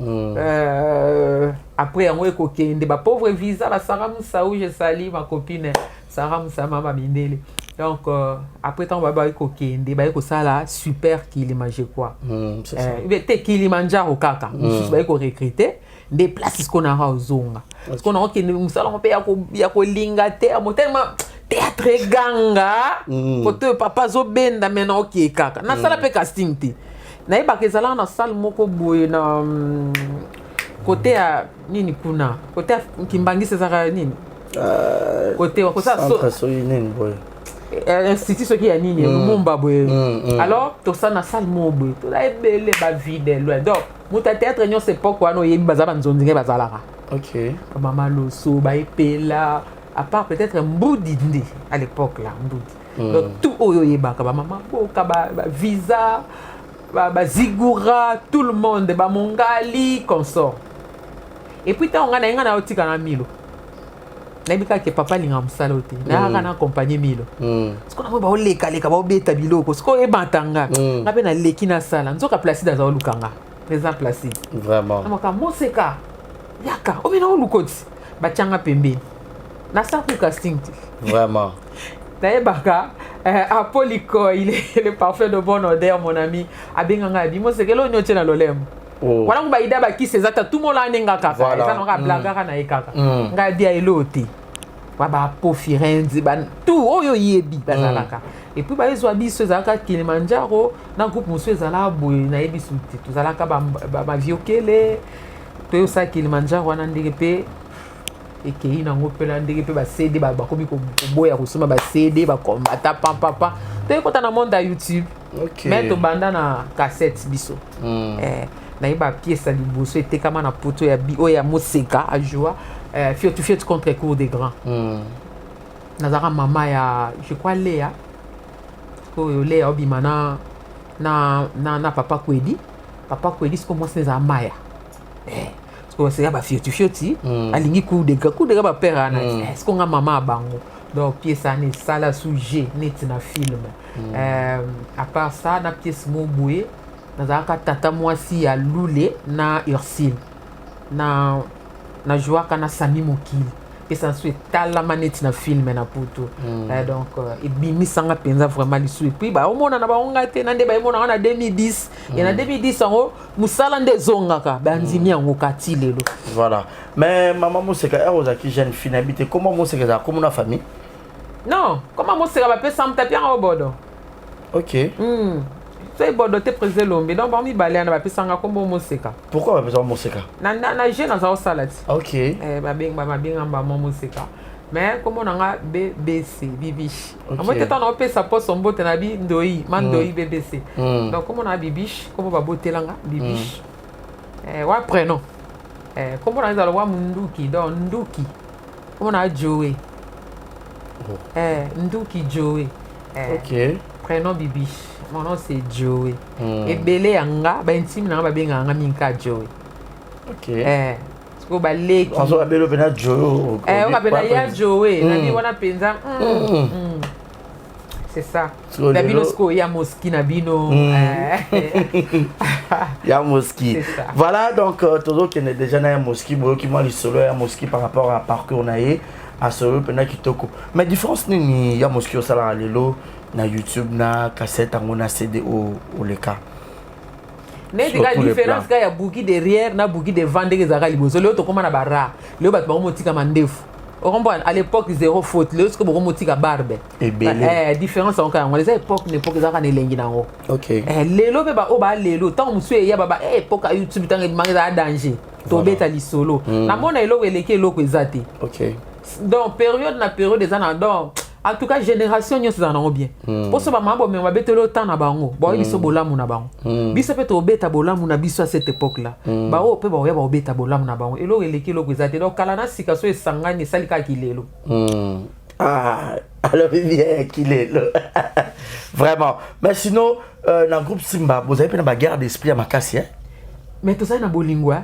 Après yango ekokende bapauvre visa, basara Musau, je sali ma copine Sara Musa, mama mindele. Donc après ntango baye kokende, baye kosala Super Kilima, je crois. C'est ça. Te, Kilimanjaro kaka. Mosusu baye korecrute nde place siko nanga ozonga, siko nanga okende mosala ngo mpe ya kolinga te, ya motema théâtre eganga. Kote oyo papa azobenda me na okee kaka, nasala mpe casting te. Nayebaka ezalaka na salle moko boye na kote ya nini kuna, kote ya Kimbangisi, ezalaka nini kote kosala Centre soki nini boye. Institut soki ya nini, Lumumba boye. Alors tosala na salle moko boye, toza ebele, bavide loin. Donc moto ya théâtre nyonso époque wana oyebi, baza banzonzi ngai bazalaka. Bamama Loso, baepela, à part peut-être Mbudi nde à l'époque là, Mbudi. Donc tout oyo oyebaka, bamama Boka, bavisa, bazigura, tout le monde, bamongali consort. Et puis ntango ngai na ye, ngai na otika na Milo, nayebi kaka ke papa alingaka mosala oyo te, nayaka na accompagne Milo. Sikoyo nango baolekaleka, baobeta biloko, sikoyo oyebata nga. Nga mpe naleki, nasala, nzoka Placide aza oluka nga, président Placide. Vraiment. Namaka moseka, yaka omina oluka oti batianga pembeni, nasala ku casting te. Vraiment. Nayebaka Apoliko, il est le parfum de bonne odeur, mon ami, abenganga, abi mosekele oyo otie na lolemo. Wana ngo bayida bakisi eza ta tumola anenga kaka. Eza nanga ablagaka na ye kaka. Ngai abia elo te ba bapo Firenze ba tout oyo oyebi bazalaka. Et puis bayezwa biso, ezalaka Kilimanjaro na groupe mosusu ezalaka boye, nayebi su te. Tozalaka baviokele, toyosala Kilimanjaro wana ndenge mpe ekei nango mpe na ndenge mpe baCD, bakomi koboya kosomba baCD, bakombata pampapa, toyekota na monde ya YouTube. Mais tobanda na cassette biso. Nayeba pièce ya liboso etekama na poto ya oyo ya moseka ajoua, Fiotu Fiotu contre cour des grands. Nazalaka mama ya, je crois, Lea oyo Lea obima na papa Kwedi, papa Kwedi. Siko mwasi ezala Maya. Siko baseka bafioti fioti. Alingi cour de grand, cour de grand, bapere wana. Siko nga mama ya bango. Donc pièce wana esala sujet neti na film. À part ça, na pièce mo boye nazalaka tata mwasi ya Lule na Ursile, na najwaka na Sami Mokili, pesa nso etalama neti na film na poto. Donc ebimisanga mpenza vraiment lisu. Et puis baomona na bango ngai te na nde bayemonanga na 2010. E na 2010 yango mosala nde ezongaka, bandimi yango kati lelo. Voilà. Mais mama Moseka, ere ozalaki jeune fille, nayebi te comment Moseka ezalaka komona famille. Non, koma Moseka bapesa moto apianga obodo. So ebodo te, président Lombe. Donc bango mibale wana bapesanga kombo Moseka. Pourquoi bapesaka Moseka? Na jeune aza kosala ti. Babenga bamo Moseka, mais kombo na nga BBC, Bibiche. Amoi te, ntango naopesa poso mbote na bi ndoi ma ndoi BBC. Donc kombo na nga Bibiche, kombo babotelanga Bibiche. Wa prénom, kombo na nga ezala wa Munduki, donc Nduki. Kombo na nga Joe. Nduki Joe. Prénom Bibiche, mon nom c'est Joe. Ebele ya nga baintime na nga babengaka nga mingi ka Joe. Sikoyo baleki Azo babelo mpena Joe. Oyo kapena ya Joe nabi wana mpenza. C'est ça. Sikoyo na bino lelo- sikoyo ya moski na bino. Ya Moski. C'est ça. Voilà, donc tozokende déjà na ya Moski. Boyoki mwa lisolo ya Moski par rapport à parcours na ye, asolo mpena kitoko. Mais différence nini ya Moski osalaka lelo na YouTube, na cassette yango, na CD oleka? Neti Sur kaka tous les différence plans. kaka ya buki derrière na buki devant. Ndenge ezalaka liboso, lelo tokóma na bara, lelo bato bango motikama ndefu, ocomprendre? À l'époque zéro faute, lelo sikoyo boko motika barbe. Ebele. Différence yango kaka yango eza. Époque na époque ezalaka na elengi nango. Lelo mpe baoyo baa lelo, ntango mosusu eya baba époque ya YouTube, ntango ebimaka ezala danger, tobeta lisolo. Namona eloko eleki, eloko eza te. Donc période na période eza na, donc En tout cas, génération nyonso ezala nango bien. Mposo bamama bomema babeteli otan na bango, baoyi biso bolamu na bango. Biso mpe tobeta bolamu na biso à cette époque là. Baoyo mpe baoya baobeta bolamu na bango. Eloko eleki eloko eza te. Donc kala na sika so esangani, esali kaka kilelo. Ah, alors bien kilelo. Vraiment. Mais sinon, dans le groupe Simba, vous avez une guerre d'esprit ya makasi, hein? Mais tozali na bolingo, eh?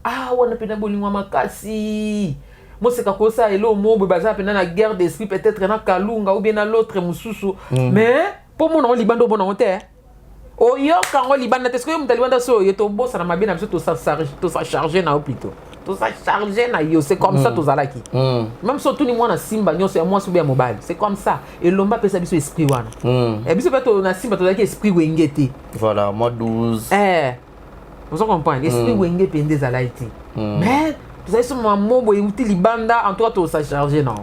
Ah, wana mpe na bolingo ya makasi. Moseka kosala eloko mo boye, baza mpena na guerre d'esprit, peut-être na Kalunga ou bien na l'autre mosusu. Mais mpo mona ngo libanda, omona ngo te, eh? Oyoka yango libanda te. Soki oyo moto libanda so oye, tobosana mabe na biso, tosa charge na yo, plutôt tosa charge na yo. C'est comme ça tozalaki. Même so otuni mwana Simba nyonso, ya mwasi obe ya mobali, c'est comme ça. Elomba apesa biso esprit wana. Biso mpe na Simba tozalaki esprit Wenge te. Voilà, moi 12. Eh, ozo comprendre, esprit Wenge mpe nde ezalaki te. Mais tozali so mamo boye euti libanda. En tout cas, tosa charge na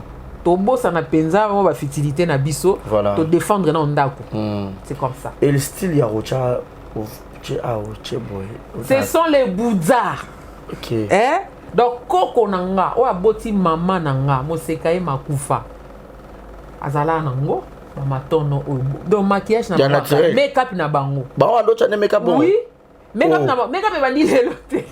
tobosana mpenza mo bafutilité na biso. Todéfendre na ndako. C'est comme ça. Et le style ya Rocha, ah, Rocha boy. Ce sont les boudzards. Eh? Donc koko na nga oyo aboti mama na nga, moseka ye makufa, azala nango bamatono oyo, donc maquillage na Ya bango, naturel. Make-up na bango. Bango ando ne make-up bon. Oui, make-up. Oh. Na bango make-up ebandi lelo te.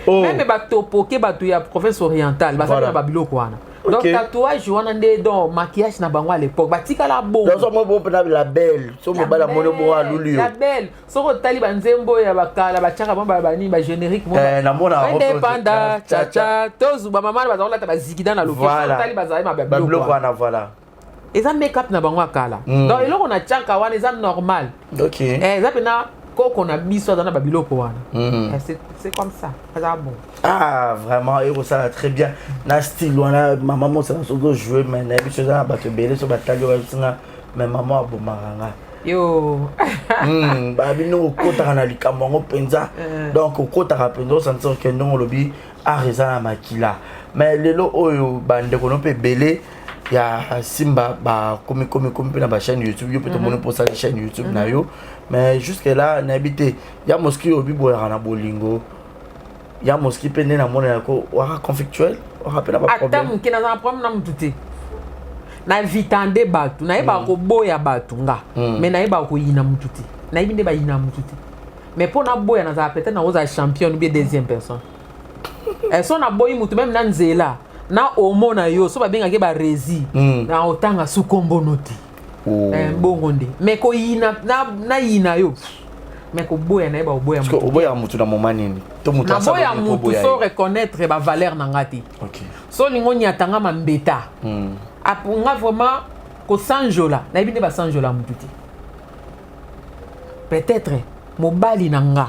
Oh. Même batopoke, bato ya province orientale bazali na babiloko wana. Donc tatouage wana nde, donc maquillage na bango à l'époque, batikala bongo. Donc so mo bon pena la belle, so mo bala mono bo aluli yo. La belle, soki otali banzembo ya bakala, batiaka bango banini, bagénérique. Eh, namona yango. Indépendant chacha, tozu bamama baza kolata bazikida na lokeso. Otali, bazali ma babiloko babiloko wana, voilà. Eza make-up na bango ya kala. Donc eloko na tiaka wana eza normal. Eh, eza mpena koko na biso aza na babiloko wana. Eh, c'est comme ça, aza bon. Ah, vraiment, et ça très bien. Na style wana, maman mo ça so jouer, mais na biso za bato ebele so batali wa biso, mais maman abomaka nga. Yo. Babino okotaka na likambo yango mpenza. Donc okotaka mpenza, osentir ke ndenge olobi, art eza na makila. Mais lelo oyo bandeko no mpe ebele ya Simba bakomi komi komi mpe na bachaîne YouTube. Yo mpe tomoni mpo osali chaîne YouTube na yo, mais jusque là nayebi te ya moski oyo biboyaka na bolingo ya moski mpe nde namonelako waka conflictuel, waka mpe na Ata baproblème. Moke naza na problème na mutu te. Na vita nde bato nayebaka koboya bato nga, mais nayebaka koyina mutu te. Nayebi nde bayina mutu te, mais mpo naboya, nazala peut-être nakozala championne ou bien deuxième personne. Eh, so naboyi mutu même na nzela na omona yo, so babengaki baresi, na otanga su kombono te. Oh. Eh, bongo nde, mais koyina nayina yo, mais koboya nayeba koboya Parce que mutu. oboyaka mutu na moma nini to mutu asala Naboya nini mpo mutu oboya so ye? reconnaître bavaleur na nga te. So olingi onyatanga mambeta. Nga vraiment kosanjola, nayebi nde basanjola mutu te. Peut-être mobali na nga,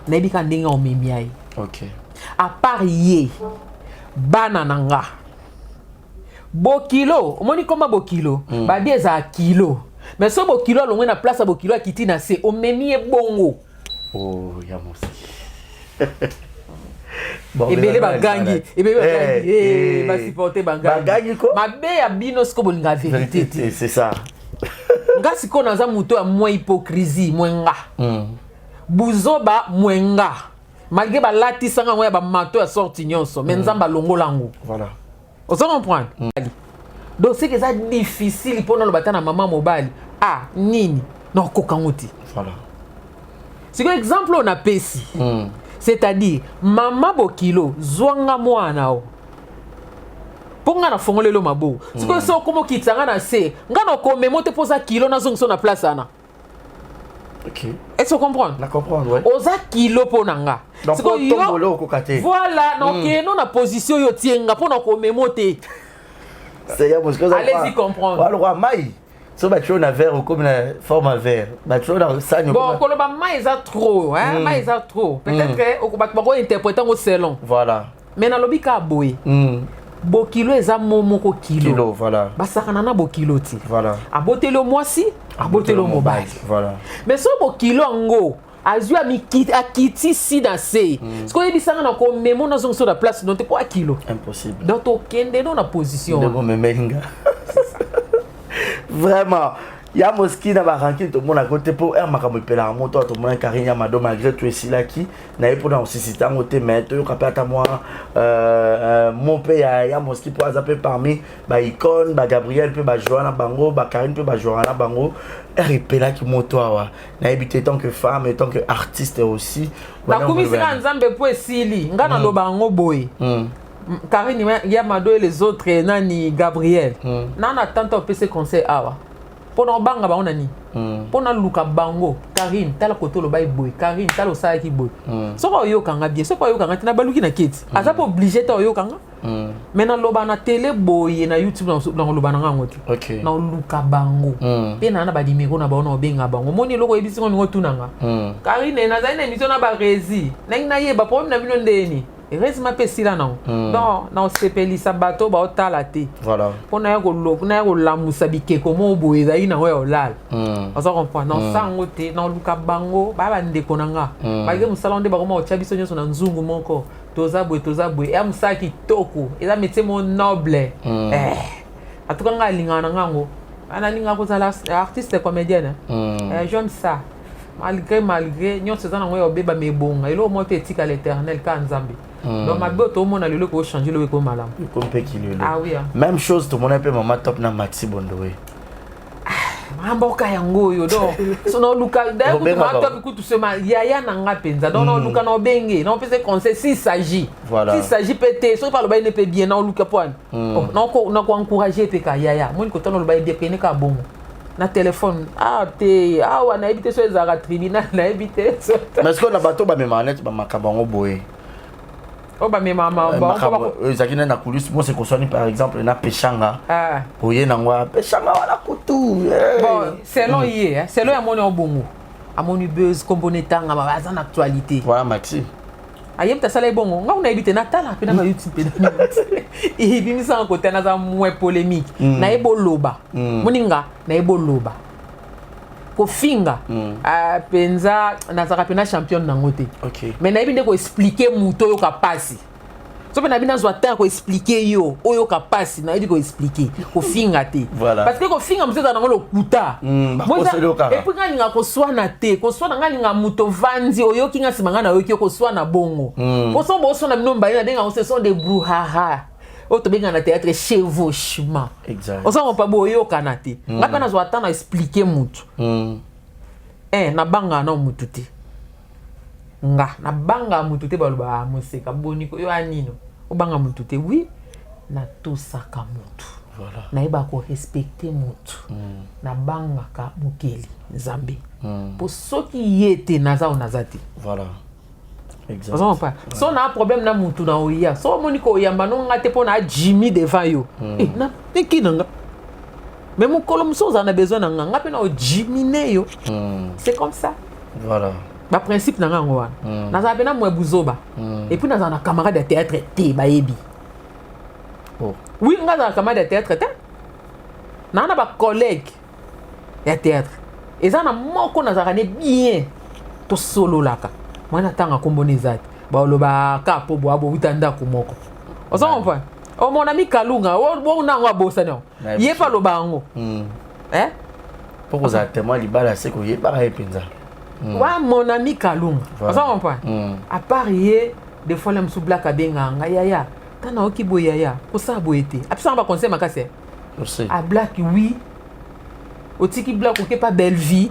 nayebi ka ndenge omemia ye. À part ye, bana na nga, bokilo omoni koma bokilo. Babi ezala kilo, mais so bokilo alongwe na place ya bokilo, akiti na se, omemi ye bongo. Oh, ya mosi. Bon, Ebele mais bagangi, ebele bagangi. Eh, eh, basupporte bagangi bagangi ko mabe ya bino. Siko bolinga vérité te. C'est ça. Nga sikoyo naza moto ya mwa hypocrisie mwenga. Buzoba mwenga, malgré balatisanga yango ya bamato ya sorti nyonso, mais Nzambe alongola yango. Ozo comprendre? Donc c'est que eza difficile mpo naloba ata na mama mobali ah nini, nakoka yango te. Sikoyo exemple oyo napesi, c'est-à-dire mama bokilo zwanga mwana o mpo nga nafongolelo maboko. Sikoyo so okoma okitisa nga na se, nga na okomemo te mpo oza kilo, nazongisa na place wana. Est-ce que comprendre? Na comprendre, ouais. Oza kilo mpo na nga. Donc, Sikoyo po tombola okoka te. Voilà, nakokende na position oyo otie nga mpo na komemo te. C'est ya mosi. Allez-y comprendre. Walokwa mai so batie oyo na verre, okomi na forme ya verre, batie oyo na sani. Bon, koloba mai eza trop, hein? Mai eza trop peut-être. Bato bakointerprete yango selon. Mais nalobi kaka boye, bokilo eza mo moko kilo. Kilo, voilà. Basakana na bokilo ti. Aboteli yo mwasi, aboteli yo mobali. Mais so bokilo yango azwi, akitisi na se, sikoyo oyebisanga na komemo, nazongisa na place no te mpo akilo. Impossible. Donc tokende no na position ndenge wana. Omemeli nga vraiment. Ya Moski na barankine tomonaka te mpo ere makambo epelaka moto awa tomona Karine ya Mado malgré tout esilaki na ye mpona kosisita yango te, mais toyoka mpe ata mwa mo mpe ya Moski mpo aza mpe parmi baicone, baGabriel mpe bajoa na bango, baKarine mpe bajoa na bango. Ere epelaki moto awa, nayebi te, tant que femme et tant que artiste aussi. Nakumisika Nzambe mpo esili. Nga naloba yango boye: Karine ya Mado et les autres, nani, Gabriel, na tante opesi conseil awa mpo na obanga bango na nini, mpo naluka bango: Karine, tala kote oloba boye, Karine, tala osalaki boye. Soki oyokanga bien, soki oyokanga te, nabaluki na keti. Aza mpe obligé te oyokanga, mais naloba na télé boye, na YouTube, nakoloba na ngango te. Naoluka bango mpe naa na banimero na bango, na obenga bango. Omoni eloko oyebisi ngo, olingo otunanga Karine, nazali na émission na baresi, ndenge nayeba problème na bino ndeni, heureusement mpe esila nango. Donc naosepelisa bato baotala te mpo naya kolamusa bikeko moko boye ezali nango ya olala. Oza comprendre? Naosala yango te, naoluka bango, baya bandeko na nga. Malgré mosala nde bakoma kotya biso nyonso na nzungu moko, toza boye, toza boye, eya mosala kitoko, eza métier mo noble. En tout cas nga alingaka na ngango, nalingaka kozala artiste comédienne. J'aime ça malgré nyonso eza nango ya obeba, ma ebonga eloko moko te etikala éternel ka Nzambe. Donc mabe oyo toomona lelo ekochange, eloko eko malamu. Ekomi mpe kilelo. Ah oui. Même chose tomona mpe Mama Top na Maxi Bondowe. Mboka yango oyo, donc so naoluka d'ailleurs kutu Mama Top kutu sema yaya na nga mpenza. Donc naoluka, na obenge, na opesa conseil s'il s'agit. S'il s'agit mpe te, soki mpe aloba ye ne mpe bien, naoluka po ani nakoencourage mpe ka yaya moni kotana oloba ye bien pene ka bongo na telefone. Ah te, awa nayebi te so ezalaka tribunal, nayebi te. Mais sikoyo na bato bamemaka neti bamakambo yango boye, oyo bamemaka? Makambo ezalaki nde na coulisse, mose koswani par exemple na Peshanga, oye nango Peshanga wana kutu. Bon, selon ye, selon amoni obongo, amoni buzz, kombo netanga, aza na actualité. Voilà, Maxi. Ayebi te asala ebongo, nga kuna nayebi te. Natala mpe na baYouTube mpe ebimisanga kote naza moins polémique. Nayebi oloba moninga, nayebi oloba kofinga mpenza, nazalaka mpena championne nango te, mais nayebi nde koexpliquer moto oyoka mpasi. So mpe nayebi nazwa temps ya koexpliquer yo oyoka mpasi, nayebi koexpliquer, kofinga te. Parce que kofinga mosu ezala nango lokuta. Et puis nga alinga koswana te. Koswana, nga alinga moto ovandi, oyoki nga, nsima nga nayoki yo. Koswana bongo, poso boswana bino mibale na ndenge yango, ce sont des brouhaha oyo tobengaka na théâtre chevauchement. Oza mpa boyokana te. Nga mpe nazwa temps na expliquer mutu. Nabangaka na mutu te, nga nabangaka mutu te. Baloba moseka boniko yo anino obanga mutu te. Oui, natosaka mutu, nayebaka korespecter mutu, nabangaka mokeli Nzambe, mpo soki ye te, naza oyo naza te. Ozompa so na problème na mutu na oya, so omoni koyamba no nga te mpo na ajimi devant yo, neki na nga. Mais mokolo mosusu ozala na besoin na nga, nga mpe na ojimine yo. C'est comme ça. Baprincipe na nga yango wana. Nazala mpe na mwe buzoba, et puis nazala na camarade ya théâtre te, bayebi. Oui, nga azala camarade ya théâtre te, naa na bacollègue ya théâtre. Eza na moko nazalaka ne bien, tosololaka mwana ntanga nkombona eza te, balobaka po boa bowuta ndako moko. Oza comprendre? Omona mikalunga bona yango, abosani yango, ye mpe aloba yango. Mpo kozala témoin libala se koyebaka ye mpenza. Wa mon ami Kalunga, oza comprendre? À part ye, des fois la mosusu Black abengaka ngai: yaya, ta naoki boye, yaya, kosala boye te. Apesanga baconseil makasi a Black. Oui, otiki Black, oke pa Bellevie,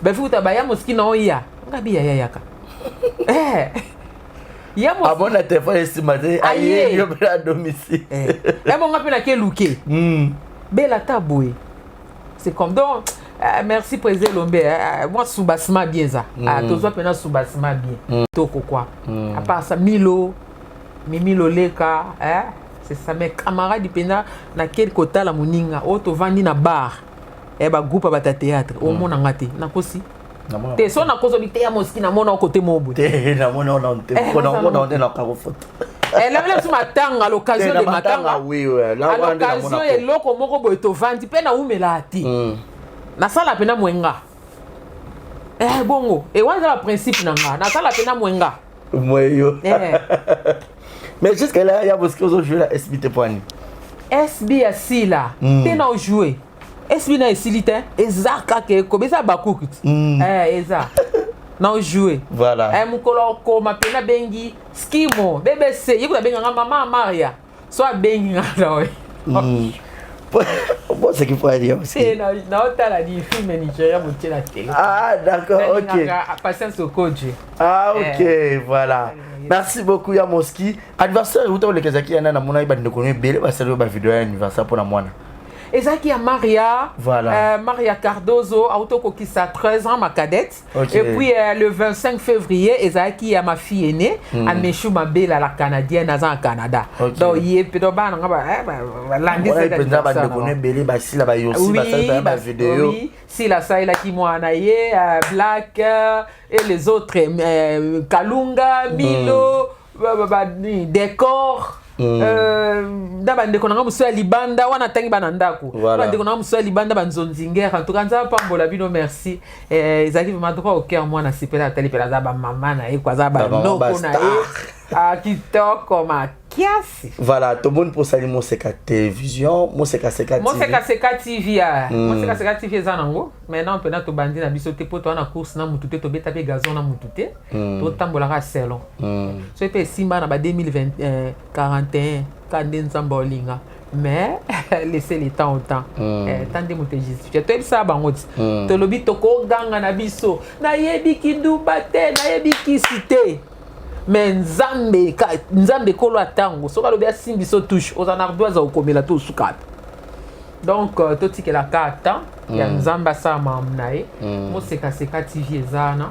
Bellevie kuta baya mosiki na oya nga bi yaya yaka. Ya amona telefone esima te, aye yo mpe na domicile. Ebonga mpe nake luke bela ata boye, c'est comme donc merci président Lombe, moi soubassement bien eza. Tozwa mpena soubassement bien, toko quoi. À part ça, Milo Mimi Loleka, c'est ça mes camarades mpenza. Nakei kotala moninga oyo tovandi na bar, bagroupe ya bato ya théâtre, omonanga te, nakosi te. So nakozobi te ya moski, namona okote mo boye. Te, namona ona te, namona nde nakako foto. Elobeli biso matanga, à l'occasion de matanga, à l'occasion eloko moko boye, tovandi mpe naumelaa te, nasala mpena mwenga. Bongo e wana eza baprincipe na nga, nasala mpena mwenga. Mweyo. Mais jusque là ya boski ozojouer la SB te, poani? SB ya sila te, na ojouer. Esibi na esili te, eza kaka ekomi, eza bakuki ti. Eh, eza na ojoue. Voilà. Eh, mokolo okoma mpe nabengi Skimo BBC, ye kuta abenganga mama Maria, so abengi nga na oyo. Bon, c'est qu'il faut aller aussi. Te, naotala di film Nigeria motie na tele. Ah, d'accord, ok. Nalingaka Patience Okoje. Ah, ok, voilà. Merci beaucoup, Yamoski. Anniversaire, où t'as le Kazaki, yana na mona ibandeko no ebele basali ba vidéo ya anniversaire pour na mwana. Ezalaki ya Maria. Voilà. Maria Cardozo autokokisa 13 ans, ma cadette. Ok. Et puis le 25 février ezalaki ya ma fille aînée, Ameshu Mabela, la Canadienne, aza na Canada. Ok. Donc ye mpe, donc bana nanga balandi. Mona mpenza bandeko no ebele basila bayosi basali ba ba vidéo. Oui, Sila asalelaki mwana ye, Black et les autres, Kalunga, Milo, Décor. Na bandeko na nga mosusu ya libanda wana, atangi bana ndako. Voilà. Bandeko na nga mosusu ya libanda, banzonzingere, en tout cas Nzambe apambola bino, merci. Ezalaki vraiment droit au cœur. Mwana asepela, atali mpe aza bamama na ye ko, aza Bamama banoko na ba star. ye. Ah, kitoko makiasi. Voilà, tomoni mpo osali Moseka Télévision, Moseka Seka TV. Moseka Seka TV ya Moseka Seka TV eza nango maintenant mpena tobandi na biso te, mpo toza na course na mutu te, tobeta mpe gazon na mutu te, totambolaka selon. Soki mpe esimba na ba 2041 ka nde Nzambe olinga, mais laissez le temps au temps. Ta nde moto ejustifie, toyebisaka bango ti tolobi tokoganga na biso, nayebi kinduba te, nayebi kisi te, mais Nzambe Nzambe ekolo atango soki alobi asimbi biso touche, oza na ardoise okomela to osuka te. Donc totikelaka ata ya Nzambe asala makambo na ye. Mosekaseka TV eza wana,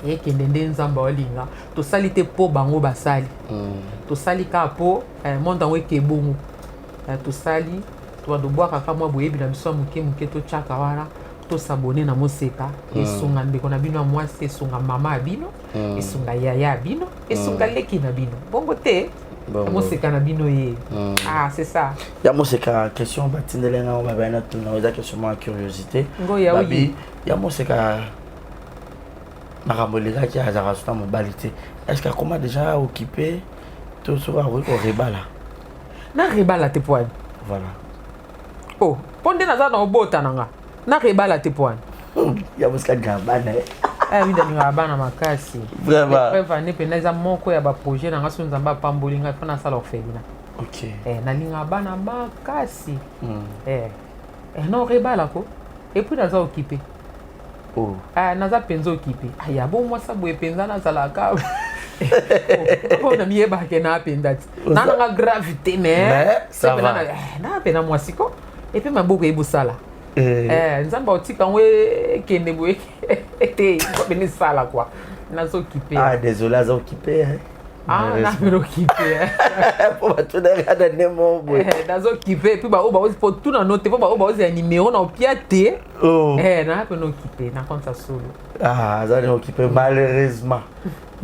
ekende nde Nzambe aolinga. Tosali te mpo bango basali, tosali kaka mpo monde yango eke bongo. Tosali tobwakaka mwa boyebi na biso ya moke moke, totyaka wana. Tosabone na Moseka, esunga ndeko na bino ya mwasi, esunga mama ya bino, esunga yaya ya bino, esunga leki na bino, bongo te? Bongo. Moseka na bino ye. Ah, c'est ça. Ya Moseka, question batindeli nga babai na tuna, eza question mwa curiosité. Ngo ya Babi oyi. ya Moseka, makambo elekaki, azalaka so na mobali te, est ce que akoma déjà occupé to soki akoki korebala? Narebala te po ani? Voilà. Oh, mpo nde naza na obota na nga, narebala te po ani? Ya Moseka alingaka bana ye. Mida alingaka bana makasi. Vraiment. Preuve ane mpenza eza moko ya baprojet na nga, so Nzambe apamboli ngai, mpo nasala orphelinat. Nalingaka bana makasi. Na orebala ko, et puis naza occupé. Oh. Ah, naza mpenza occupé. Aya bo mwasa boye mpenza nazalaka oyo na miyebake na mpenza ti na nanga grave te, mais Mais, ça va. Na mpena mwasi ko, et puis maboko eyebosala. Nzambe aotika yango ekende boye te, pene esala kua, naza occupé. Ah, désolé, aza occupé, hein. Ah, napena occupé. Po batunaka na nde moko boye. Naza occupé, puis baoyo baozi po tuna no te, po baoyo baozi ya nimero na opia te. Oh. Naa pena occupé na compte ya solo. Ah, aza occupé malheureusement.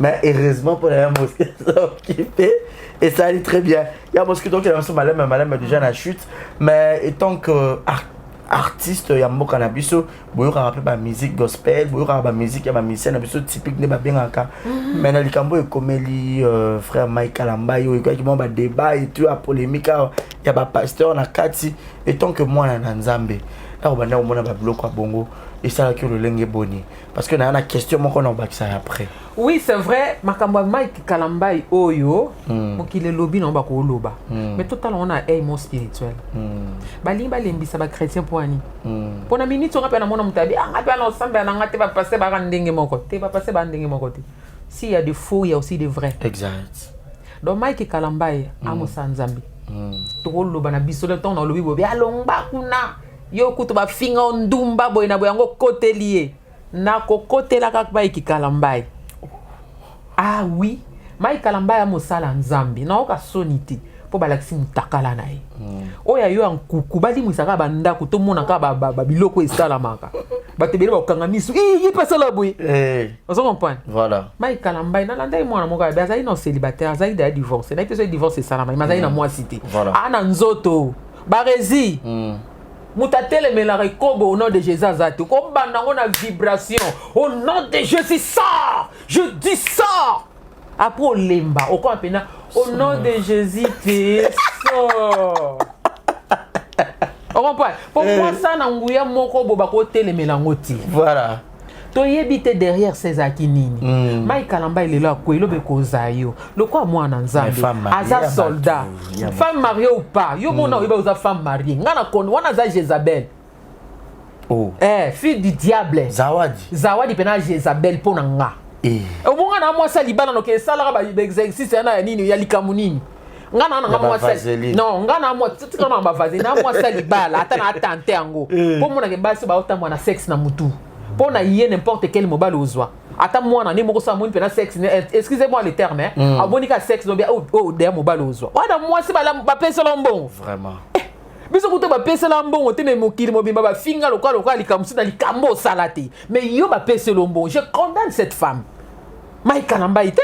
Mais heureusement pour la Mosquée, aza occupé. Et ça allait très bien. Ya Mosquée, donc il y a malem, malem déjà la chute. Mais étant que artiste ya mboka na biso, boyokaka mpe bamusique gospel, boyokaka bamusique ya bamusicien na biso typique nde babengaka, mais na likambo ekomeli frère Mike Kalambai oyo, ekwaki mwa badébat et tout ya polémique awa ya bapasteur na kati. Étant que mwana na Nzambe, ntango banda komona babiloko ya bongo, esalaki lolenge boni? Parce que naya na question moko na obakisa ya après. Oui, c'est vrai, makambo ya Mike Kalambai oyo, mokili elobi nango, bakoloba, mais totala ngo na œil mo spirituel. Balingi balembisa bachrétien mpo ani? Mpo na minute onga mpe namona moto abi anga mpe ana osambela na nga te, bapaster baka ndenge moko te, bapaster baka ndenge moko te. S'il y a de faux, il y a aussi de vrai. Exact. Donc Mike Kalambai amosa Nzambe, tokoloba na biso ntango na olobi boye, alongba kuna, yo kutu bafinga o ndumba boye na boye, yango okoteli ye, nakokotelaka Mike Kalambai. Ah oui, Mike Kalambai amosala Nzambe, naoka soni te mpo balakisi mutakala na ye oyo ayo ya nkuku, balimwisaka bandako, tomona kaka babiloko esalamaka, bato ebele bakokanga misu, ye mpe asala boye. Ozo comprendre? Voilà. Mike Kalambai, nalanda ye, mwana moko abe azali na célibataire, azali daya divorce, nayebi te soki divorce esalama, mais azali na mwasi te. Aa na nzoto baresi. Moto atelemelaka ekobo au nom de Jésus aza te, kobanda yango na vibration, au nom de Jésus sort, je dis sort. Après olemba, okoma mpena au nom de Jésus te sort. Ocomprendre? Mpo mwasa na nguya moko bo bakotelemela yango te. Voilà. Toyebi te derrière ça ezalaki nini. Mike Kalambay lelo akwei, lobi ekozala yo lokola mwana Nzambe. Mais femme mariée Aza ya soldat. bato, ya Femme mariée ou pas, yo mona oyeba oza femme mariée. Nga na kono wana aza Jézabel. Oh. Eh, fille du diable. Zawadi. Zawadi mpena Jézabel mpo na nga. Obonga na mwasi ya libala noke esalaka baexercice yana ya nini, ya likambo nini. Nga na nanga Ya ba mwasi vaseline. Non, nga na mwasi, tika na bavaseline na mwasi ya libala, ata na atante yango mpo monake basi baotambola na sexe na mutu mpo na ye. N'importe quel mobali ozwa, ata mwana nde moko so amoni mpena sexe, excusez moi le terme, hein, amoni ka sexe lobi oyo deya mobali ozwa wana mwasi bapesela mbongo. Vraiment. Biso kuta bapesela mbongo te, me mokili mobimba bafinga lokola lokola likambo mosusu na likambo osala te, mais yo bapesela mbongo. Je condamne cette femme Mike Kalambay te.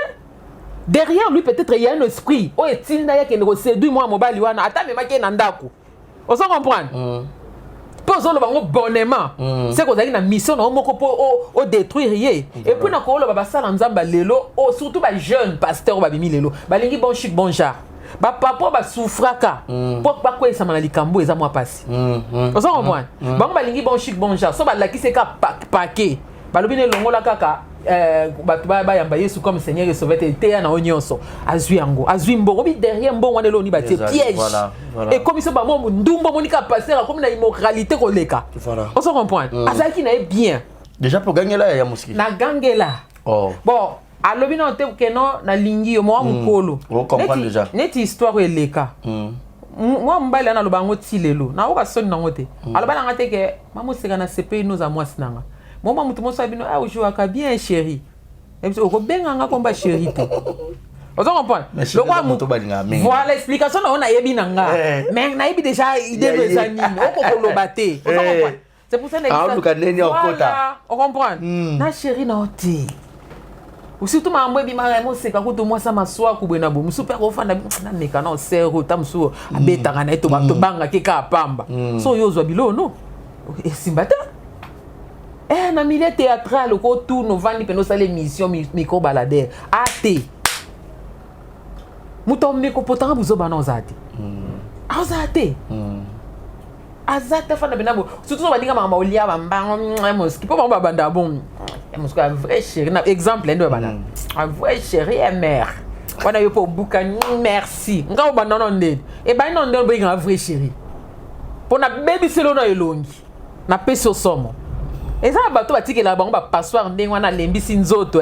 Derrière lui, peut-être il y a un esprit oyo etinda ye akende koséduire mwana mobali wana, ata amemaki ye na ndako. Ozo comprendre? Mpo ozoloba ngo bonnement, se kozalaki na mission na yo moko mpo odétruire ye. Et puis na kooloba basala Nzambe ya lelo oyo, surtout bajeune pasteur oyo babimi lelo, balingi bon chic bon genre. Bapapa oyo basouffraka mpo bakweyisama na likambo, eza mwa pasi. Ozo comprendre? Bango balingi bon chic bon genre. So balakisi eka paquet, balobi na elongola kaka bato bayamba Yesu comme Seigneur et Sauveur te, eteya na yo nyonso, azwi yango, azwi mbongo bi derrière mbongo wana eloni batie Ezali, piège. voilà. Ekomi so bamo ndumba, omoni kaka pasteur akomi na immoralité koleka. Ozo comprendre? Azalaki na ye bien. Déjà pour gagner là, ya moski. Na gangela. Oh. Bon, alobi nano te keno nalingi yo mwa mokolo. O comprendre déjà. Neti histoire oyo eleka. Mwa mobali wana aloba yango ti lelo, nayoka soni nango te. Aloba nanga te ke mamoseka na sepeli noza mwasi nanga moma motu moso abino ah, ojouaka bien, chéri. Ebiso okobenganga komba chéri te. Ozo comprendre? Mais chéri eza moto balingaka mingi. Voilà, explication na yo nayebi na nga. Mais nayebi déjà idée no eza ye. nini, okokoloba te. Ozo comprendre? C'est pour ça Aoluka ndeni akota. Voilà, ocomprendre? Na chéri na yo te, surtout makambo ebimaka moseka kutu mwasi ya maswaku boye na boye, mosusu mpe akofanda nameka na osere oyo ta mosusu abetaka na ye, tobangaki kaka pamba. So oyo ozwa biloko no esimba te. Na milieu théâtral okotuna, ovandi mpena osala émission micro baladeur ate moto ameko potanga buzoba na ozala te, azala te, aza te. Afanda mpena bo, surtout so balinga makambo olia bambango moski mpo bango babanda bon moski ya vrai chéri. Na exemple nde babanda un vrai chéri ya mare wana, yo mpo obukani, merci nga obanda no ndeni ebandi no ndeni boyinganga vrai chéri mpo nabebiseli na elongi, napesi yo somo. Eza na bato batikelaka bango bapassoire ndenge wana, alembisi nzoto.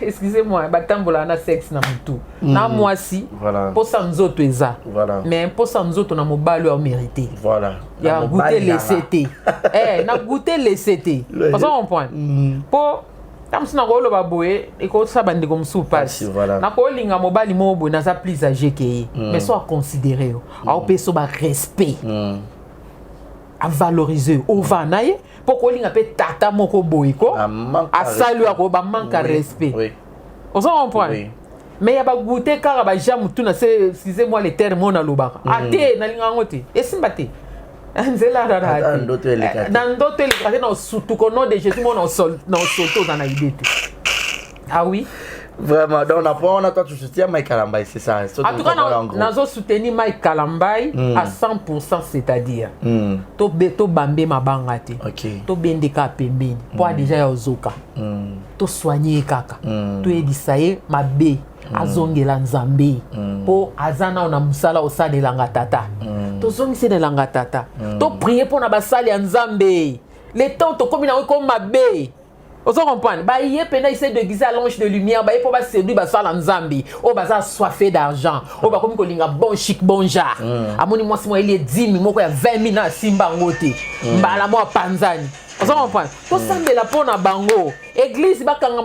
Excusez moi, batambolaka na sexe na motu na mwasi. Mposa nzoto eza, mais mposa nzoto na mobali oyo amérité ya goûter laisser te, na goûter laisser te. Ozo comprendre? Mpo ta mosusu nakoloba boye, ekosala bandeko mosusu mpasi. Nakolinga mobali moko boye, naza plus âgé ke ye, mais so aconsidéré yo, aopesa yo barespect, avalorize yo, ova na ye. Mpo kolinga mpe tata moko boye ko asali oyo akoba manque ya respect. Ozo comprendre? Mais ya bagoûter kaka baja motu na se, excusez moi le terme oyo nalobaka, ate nalinga yango te, esimba te nzela. Ata ndoto eleka te. Na ndoto eleka te, na osutuka au nom de Jésus mo na osote, oza na idée te. Ah oui. Vraiment, donc na point wana, toi tu soutiens Mike Kalambay, c'est ça? En tout cas, nazo soutenir Mike Kalambay à 100%, c'est-à-dire tobambe mabanga te, tobende kaka pembeni mpo a déjà ya ozoka, tosoigne ye kaka, toyebisa ye mabe, azongela Nzambe mpo aza nao na mosala osalelanga tata, tozongiselelanga tata, toprie mpo na basali ya Nzambe. Le temps tokómi nango ekomi mabe. Ozo comprendre? Baye mpena essaie déguiser à l'ange de lumière, baye mpo baséduire basala Nzambe oyo baza assoiffé d'argent, oyo bakomi kolinga bon chic bon genre. Amoni mwasi moko elie dimi moko ya 20 000 na asimba yango te, mbala mo apanzani. Ozo comprendre? Tosambela mpo na bango. Église bakanga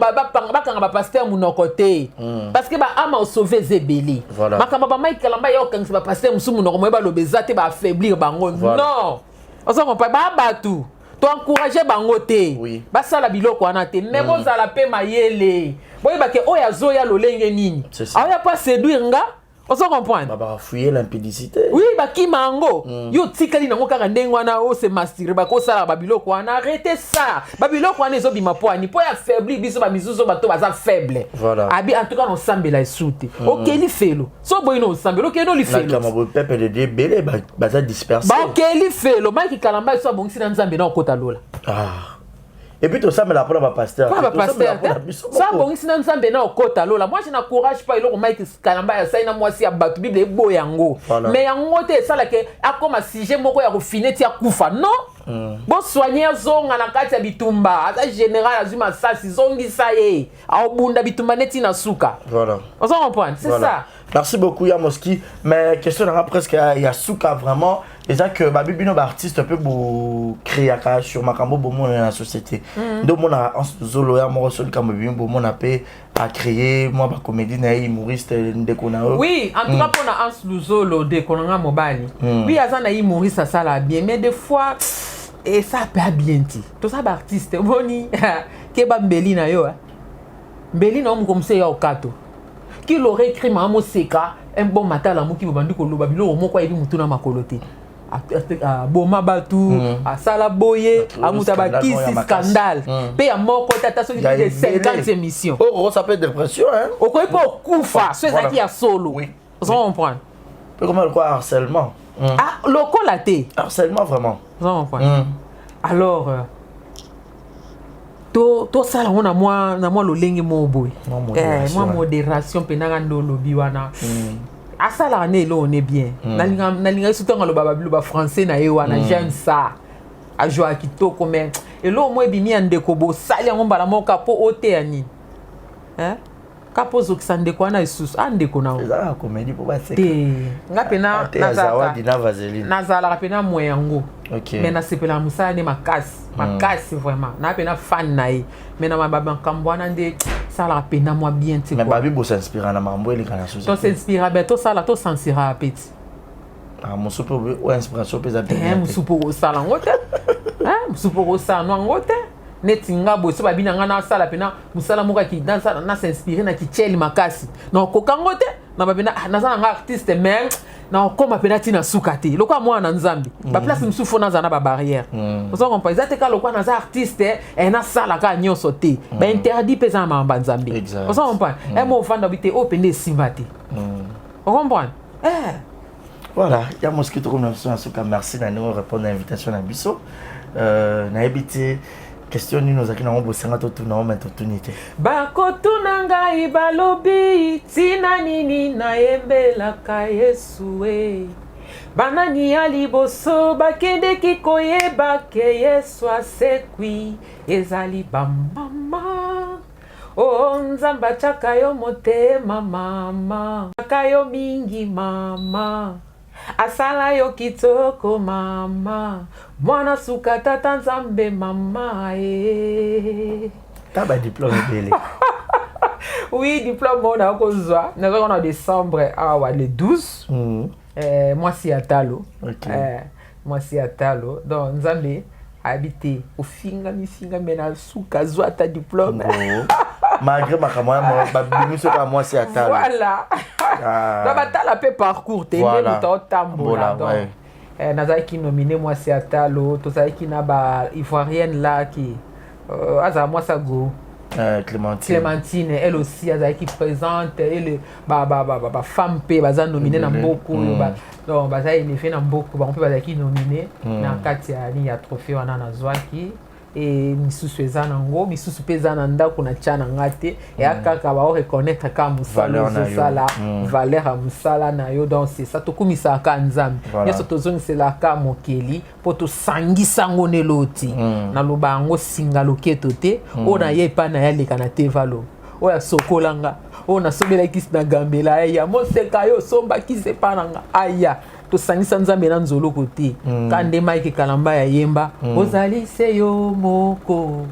bakanga bapasteur monoko te, parce que baama osauve eza ebele. Makambo bamike Kalamba ya okangisa bapasteur mosusu monoko, moye baloba eza te, baaffaiblir bango. Non, ozo comprendre? Baa bato toencourage bango te. Basala biloko wana te, me bozala mpe mayele, boyebake oyo azoya lolenge nini, C'est ça. Aoya mpo aséduire nga. Ozo comprendre? Bafouiller l'impudicité. Oui, bakima yango. Yo otikali nango kaka ndenge wana, ose masturbe, bakosala babiloko wana. Arrête ça. Babiloko wana ezobima po ani? Po ya affaibli biso bamisusu, bato baza faible. Abi, en tout cas nosambela esu te. Okeli felo so boyi na osambela, okei no lifelo. Nakama boye, peuple de Dieu ebele baza dispersé. Bakeli felo. Mike Kalamba eso abongisi na Nzambe na okota lola. Ah. Et puis tosambela mpona bapasteur. Mpona bapasteur te. So abongisi na Nzambe na okota lola. Moi, je n'encourage pas eloko Mike Kalamba asali na mwasi ya bato. Bible eboya yango. Mais yango te esalaka akoma sujet moko ya kofine ti akufa. Non, bosoigne, azonga na kati ya bitumba. Aza général, azwi masasi, zongisa ye, aobunda bitumba neti na suka. Ozo comprendre? C'est ça. Merci beaucoup, Yamoski. Mais question nanga presque ya suka vraiment, eza que babi bino baartiste mpe bocréaka sur makambo bomona na société. Nde omona zolo ya moko, so likambo ebimi, bomona mpe acréer mwa bacomédie na ye, humoriste ndeko na yo. Oui, en tout cas mpona Hans Luzolo, ndeko na nga mobali, oui, aza na humoriste, asala bien, mais des fois esa mpe abien ti. Toza baartiste, omoni keba mbeli na yo, mbeli na yo moko mosu eya okato. Qui l'aurait écrit? Mama Moseka, un bon matin alamuki, bobandi koloba biloko moko, ayebi mutu na makolo te. Aboma bato, asala boye, amuta bakisi, scandale mpe ya moko te, ata soki de 50 émission. Oh, ça peut dépression, hein. Okoki mpe okufa so ezalaki ya solo. Ozo comprendre? Mpe comment quoi, harcèlement. Ah, lokola te. Harcèlement vraiment. Ozo comprendre? Alors tosala yango na mwa lolenge moko boye, mwa modération mpenaka nde olobi wana. Asalaka nde eloko ne bien. Nalingaki surtout ntango aloba babilo bafrançais na ye wana, j'aime ça, ajwaka kitoko. Mais eloko mo ebimi ya ndeko, bosali yango mbala moko mpo oteya nini ka mpo ozokisa ndeko wana lisusu, a ndeko na Ezalaka comédie mpo baseka. Te, nga mpena nazalaka mpena mwe yango, mais nasepelaka mosala nde makasi makasi vraiment. Naa mpena fan na ye, mais na makambo wana nde salaka mpena mwa bien te. Mais babi bosinspira na makambo eleka na société. Tosinspira be, tosala, tosansira peti. Mosu mpe oyo inspiration mpe eza. Te, mosu mpo kosala yango te, mosu mpo kosala no yango te. Neti nga boye, so babi na nga nasala mpena mosala moko, nasinspire na kicheli makasi, nakoka yango te. Na bapena naza na nga artiste, mais nakokóma mpena ntina suka te lokola mwana na Nzambe. Baplace mosusu fo nazala na babarrière. Oza comprendre? Eza te ka lokola naza artiste, nasala kaka nyonso te. Bainterdit mpe eza na makambo ya Nzambe. Oza comprendre? Mo ofanda bi te, oyo mpenza esimba te. Ocomprendre? Voilà, ya Moski, tokomi na biso na suka. Merci na ndenge répondre na invitation na biso. Nayebi te question nini ozalaki nango bosenga totuna o, me totuni te. Bakotuna ngai, balobi ntina nini nayembelaka Yesu e. Banani ya liboso bakendeki koyeba ke Yesu asekwi? Ezali bamama. O Nzambe atiaka yo motema, mama, aka yo mingi, mama, asala yo kitoko, mama, mwana suka, tata Nzambe, mama e. Ta badiplôme ebele. Oui, diplôme oyo nakozwa, nazwaka na décembre awa, le 12. Mwasi ya talo. Mwasi ya talo. Donc Nzambe ayebi te, ofingami fingami, na suka azwa ata diplôme. Malgré makambo wana, babimi soki ya mwasi ya talo. Voilà. Donc batala mpe parcours te nde moto aotambola. Donc nazalaki nominé mwasi ya talo, tozalaki na ba Ivoirienne laki, azala mwasi ago. Clémentine. Clémentine, elle aussi azalaki présente. Et le bafemme mpe baza nominé na mboka oyo, donc baza élevé na mboka, bango mpe bazalaki nominé na kati ya nini, ya trophée wana nazwaki. E misusu eza nango, misusu mpe eza na ndako na tia na nga te. Eya kaka baoreconnaître kaka mosala ozosala, valeur ya mosala na yo. Donc c'est ça, tokumisaka Nzambe nyonso, tozongiselaka mokeli mpo tosangisa yango nelo ti. Naloba yango singa loketo te. Oyo na ye epai na ye aleka na tevalo, oyo asokolanga, oyo nasombelaki na gambela, aya Moseka, yo osombaki epai na nga, aya tosangisa Nzambe na nzoloko te. Ka nde Mike Kalamba ya yemba, ozali se yo moko,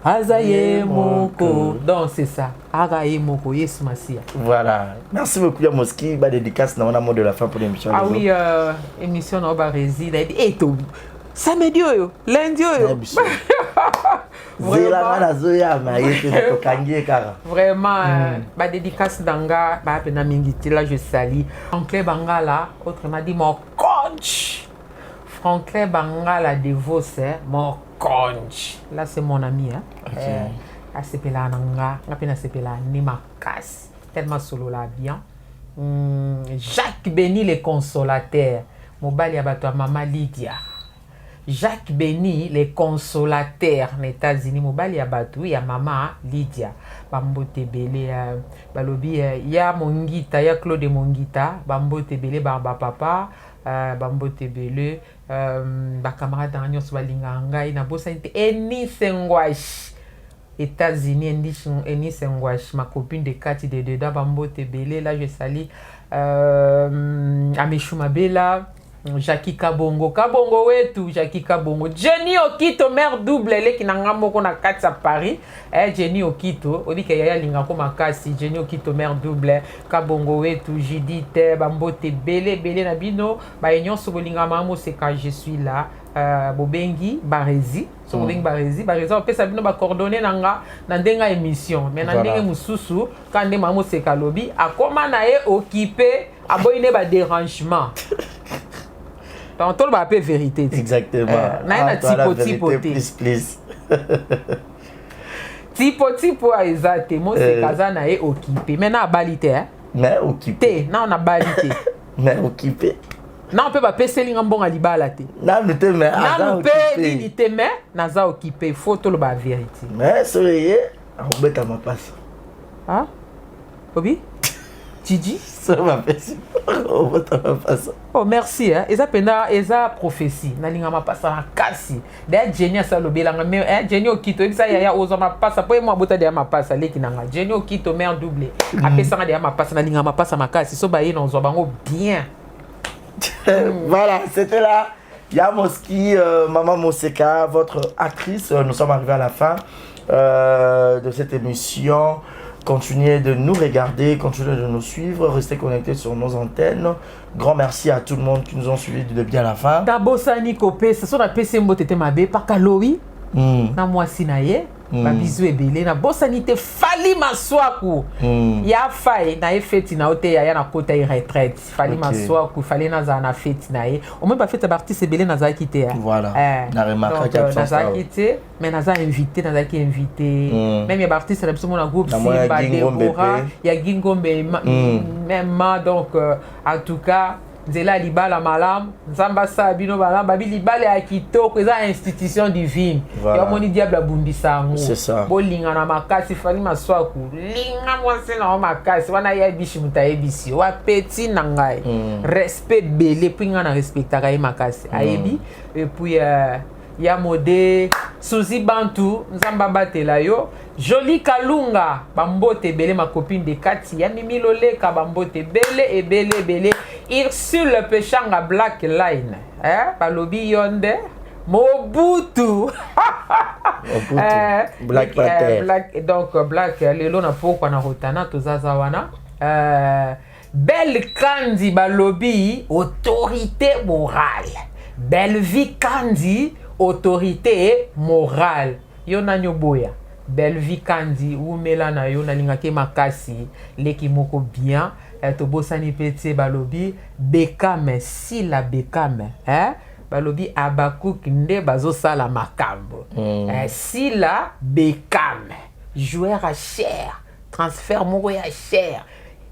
aza ye moko. Donc c'est ça, aka ye moko, Yesu Masiya. Voilà, merci beaucoup ya Moski. Ba dédicace na wana, mot de la fin pour l'émission. Ah oui, émission na ba rési nayebi e to. Samedi oyo, lundi oyo. Zela nga nazoya ma ye te tokangi ye kaka. Vraiment, ba dédicace na nga ba pena mingi te là je salue. Franklin Bangala, autrement dit mon coach. Franklin Bangala de Vos, hein, mon coach. Là c'est mon ami hein. Okay. Asepela na nga, nga pe nasepela ni makasi. Tellement solo là bien. Jacques Béni le consolateur, mobali ya bato ya mama Lydia. Jacques Béni le consolateur na États-Unis, mobali ya bato ya mama Lydia. Bambote ebele, balobi ya Mongita, ya Claude Mongita, bambote ebele ba ba papa, bambote ebele, ba camarade na nyonso balingaka ngai, nabosani te Enise Ngwashi. États-Unis, Enise Ngwashi, ma copine de Kati de dedans, bambote ebele. Là je salue Ameshou Mabela, Jackie Kabongo, Kabongo wetu, Jackie Kabongo, Jenny Okito, mère double, eleki na nga moko na kati ya Paris, Jenny Okito, obika yaya linga ko makasi, Jenny Okito, mère double, Kabongo wetu, Judith, bambote bele bele na bino, ba nyonso bolinga mama Moseka, je suis là, bobengi Barezi. So bobengi Barezi, Barezi opesa bino ba coordonnées na nga na ndenga émission, mais na ndenge mususu ka nde mama Moseka lobi akoma na ye occupé, aboyi ne ba dérangement. Donc, tout le monde a vérité. Exactement. Na Ah, toi, la tipo tipo vérité, te. Plus, plus. Tipo tipo a eza te. Moseka aza na ye occupé. Mais na abali te, hein? Mais occupé. Te, na on abali te. Mais occupé. Na on peut ba peseli nga mbongo libala te. Nanu te, mais aza Nanu pe occupé. nini te, mais naza occupé. Faut tout le ba vérité. Mais soyez akobeta mapasa. Ah? Obi? Gigi? Ça m'a fait akobeta mapasa. Oh merci hein. Eza penda eza prophétie. Nalinga mapasa na kasi. D'ailleurs Jenny asalobelanga mais hein Jenny Okito ebisa yaya ozo mapasa po moi bota de mapasa leki nanga. Jenny Okito mère double. Apesanga de mapasa nalinga mapasa makasi so ba ye nozwa bango bien. Voilà, c'était là Yamoski, Maman Moseka, votre actrice. Nous sommes arrivés à la fin de cette émission. Continuez de nous regarder, continuez de nous suivre, restez connectés sur nos antennes. Grand merci à tout le monde qui nous ont suivis du début à la fin. D'abord, kopesa so napesi mbote te mabe pakalowi na mwasi na ye. Babizu ebele nabosani te Fali Maswaku. Ya fai na ye feti na yo te yaya, na kota ye retraite Fali Maswaku Fali nazala na feti na ye omoi bafeti ya baartiste ebele nazalaki te. Voilà. Na remarquaki Donc, absence nazalaki te mais naza invité, nazalaki invité même ya baartiste na biso mona groupe Na mwa ya Simba Gingombe Deborah pe. ya Gingombe même donc en tout cas nzela ya libala malamu, Nzambe asala bino malamu. Babi libala ya kitoko eza institution divine. Ya omoni diable abundisa yango. C'est ça. Bolingana makasi. Fali Maswaku, linga mwasi na yo makasi wana ya bishi moto ayebisi yo apeti na ngai. Respect ebele puis ngai na respectaka ye makasi ayebi. Et puis ya mode Suzi Bantu, Nzambe abatela yo. Joli Kalunga, bambote ebele. Ma copine de kati ya Mimi Loleka, bambote ebele ebele ebele. Ursule Peshanga Black Line, eh? Balobi yo nde Mobutu. Mobutu. Black Panther. Black, donc Black lelo na pokwa na rotana tozaza wana. Belle Kandi balobi autorité morale. Bellevie Kandi autorité morale. Yo nani oboya Bellevie Kandi, wumela na yo, nalingaki makasi leki moko bien. Tobosani mpe tie balobi Bekame Sila Bekame, eh? Balobi Abakuk nde bazosala makambo. Sila Bekame joueur à cher, transfert moko ya cher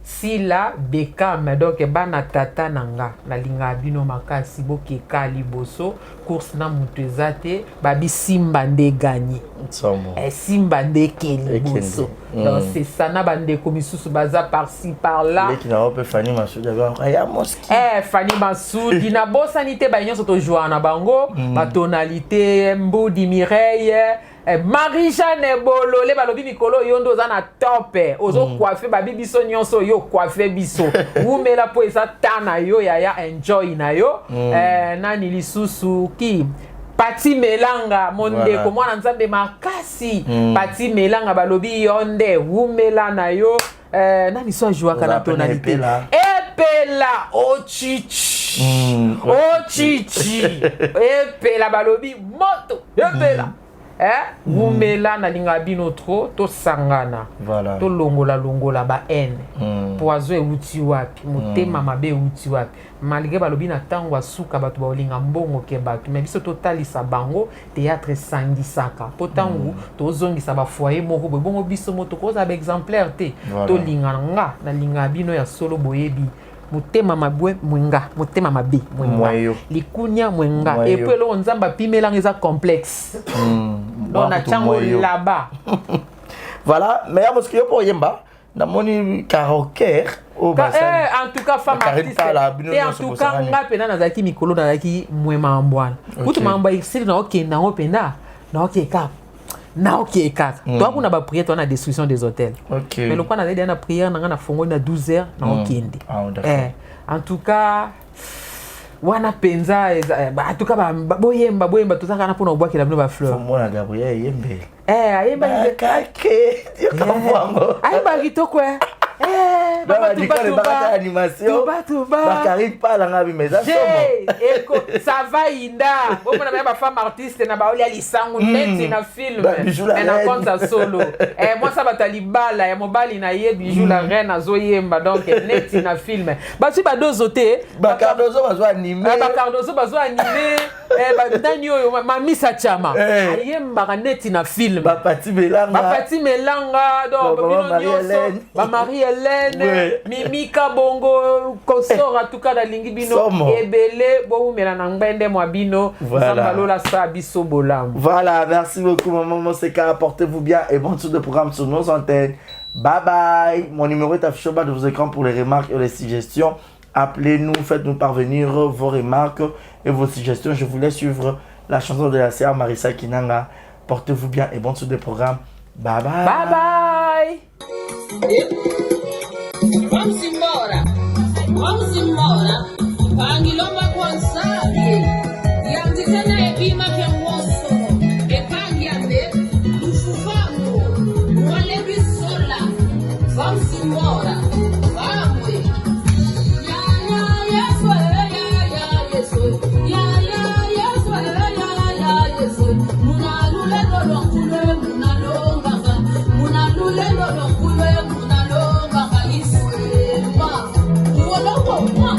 Sila Bekame. Donc bana tata na nga, nalingaka bino makasi. Bokeka liboso, course na moto eza te. Babi Simba nde gagné. Somo. Simba nde eke liboso. Ekende. Donc c'est ça na bandeko misusu baza par-ci par-là. Leki na yo mpe Fani Masudi abengaka ya Moski. Fani Masudi, nabosani te baye nyonso tozwaka na bango batonalité Mbudi Mireille, Marie-Jeanne Bolole. Balobi mikolo oyo nde oza na top, ozocoiffer babi biso nyonso oyo ocoiffer biso. Wumela mpo eza ta na yo yaya, enjoy na yo. Nani lisusu ki Pati Melanga mondeko. Mwana Nzambe makasi. Pati Melanga balobi yo nde wumela na yo. Nani so ajouaka na Oza pene tonalité Epela. Epela ochichi. chichi o chichi epela balobi moto epela eh wumela nalingaka bino trop tosangana Voilà. tolongola longola ba haine poison euti wapi motema mabe euti wapi malgré balobi na ntango ya suka bato baolinga mbongo ke bato mais biso totalisa bango théâtre esangisaka mpo ntango tozongisa bafoyer moko boye bongo biso mo tokozala baexemplaire te. Voilà. Tolingana nga nalingaka bino ya solo boyebi motema mabe mwenga motema mabe mwenga Mwayo. likunya mwenga. Mwayo. Et puis eloko Nzambe apimelanga eza complexe donc natyango là-bas. Voilà, mais ya moski yo mpo oyemba namoni karaoker oyo basali. En tout cas femme Karine artiste Pala, bino te en nyonso tout cas bosangani. Nga mpena nazalaki mikolo nazalaki mwe mambo wana kutu mambo esili naokende yango mpena naokee kaka naokee kaka toa kuna baprière toa na destruction des hôtels. Mais lokwa nazali deya na prière na nga na fongoli na 12 heures naokende. Ah, d'accord. En tout cas wana mpenza en tout cas boyemba boyemba toza kaka na mpona kobwakela bino bafleur. Mona Gabriel eyembe. Ayembaki. Kake yokamwango. Ayembaka kitoko eh. Bakata animation Bakarine Pala nga bima eza somo. Eko ça va inda bomona baya bafemme artiste na baolia lisangu neti na film. Ba Bijou la mais na Reine. compte ya solo mwasi bato ya libala ya mobali na ye Bijou la Reine azoyemba donc neti na film bazwi badozo te. Bacardozo bazo anime. Bacardozo bazo anime nani oyo Mamisa Chama ayembaka neti na film. Bapati Melanga. Bapati Melanga donc Ba- bino Marie nyonso Hélène. Bamarie Hélène Mimika bongo consort en tout cas nalingi bino Somo. ebele bowumela na ngbende mwa bino. Voilà. Nzambe alola sa biso bolamu. Voilà, merci beaucoup Maman Moseka. Portez-vous bien et bonne suite de programme sur nos antennes. Bye bye. Mon numéro est affiché au bas de vos écrans pour les remarques et les suggestions. Appelez-nous, faites-nous parvenir vos remarques et vos suggestions. Je vous laisse suivre la chanson de la sœur Marissa Kinanga. Portez-vous bien et bonne suite de programme. Bye bye. Bye bye. Wamusimbora wamusimbora pangilomba kwansabye yandike ebima kengosolo ekangyambe lufufango mwalebisola vamusimbora vamwe ya ya Yesu ya ya Yesu ya ya Yesu ya ya Yesu munalulelo lwankule munalongaka munalulelo lwankule munalongaka iswema wolowo ma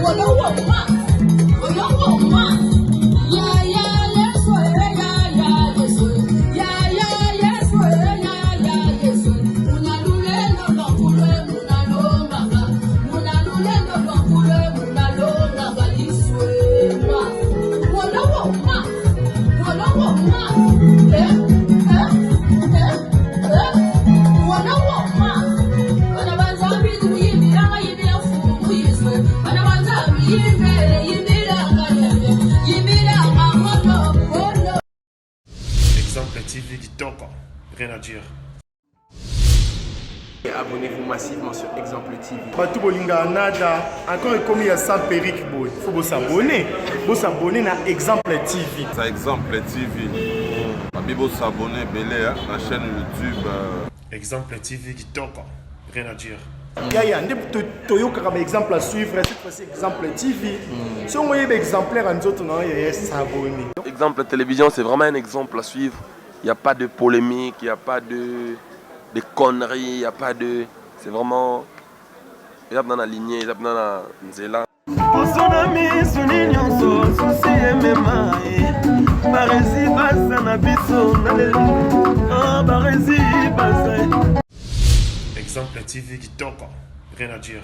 wolowo ma wolowo ma ya ya Yesu ya ya Yesu ya ya Yesu ya ya Yesu munalulelo lwankule munalongaka munalulelo lwankule munalongaka iswema wolowo ma wolowo ma eh eh eh eh wolowo ma bana banzambi kuyimbiranga yimbira fumu yiswe bana banzambi yimbere yimbiranga yembe yimbiranga mono mono. Exemple TV Kitoko, rien à dire. Abonnez-vous massivement sur Exemple TV. Bato bolingaka nada encore ekomi ya sans perruque boye faut bos'abonner bos'abonner na Exemple TV. Ça, Exemple TV. Babi bos'abonner ebele hein, na chaîne YouTube. Exemple TV Kitoko, rien à dire. Yaya nde toyokaka baexemple à suivre cette fois-ci Exemple TV songo oyeba exemplaire ya nzoto na yo yaya s'abonner. Exemple télévision, c'est vraiment un exemple à suivre. Il n'y a pas de polémique, il n'y a pas de conneries, il n'y a pas de. C'est vraiment. Il y a dans la lignée, il y a dans la nzela. Poso na misuni nyonso susi emema ye Barezi baza na biso na lelo Ah, Barezi baza. Exemple TV Kitoko, rien à dire.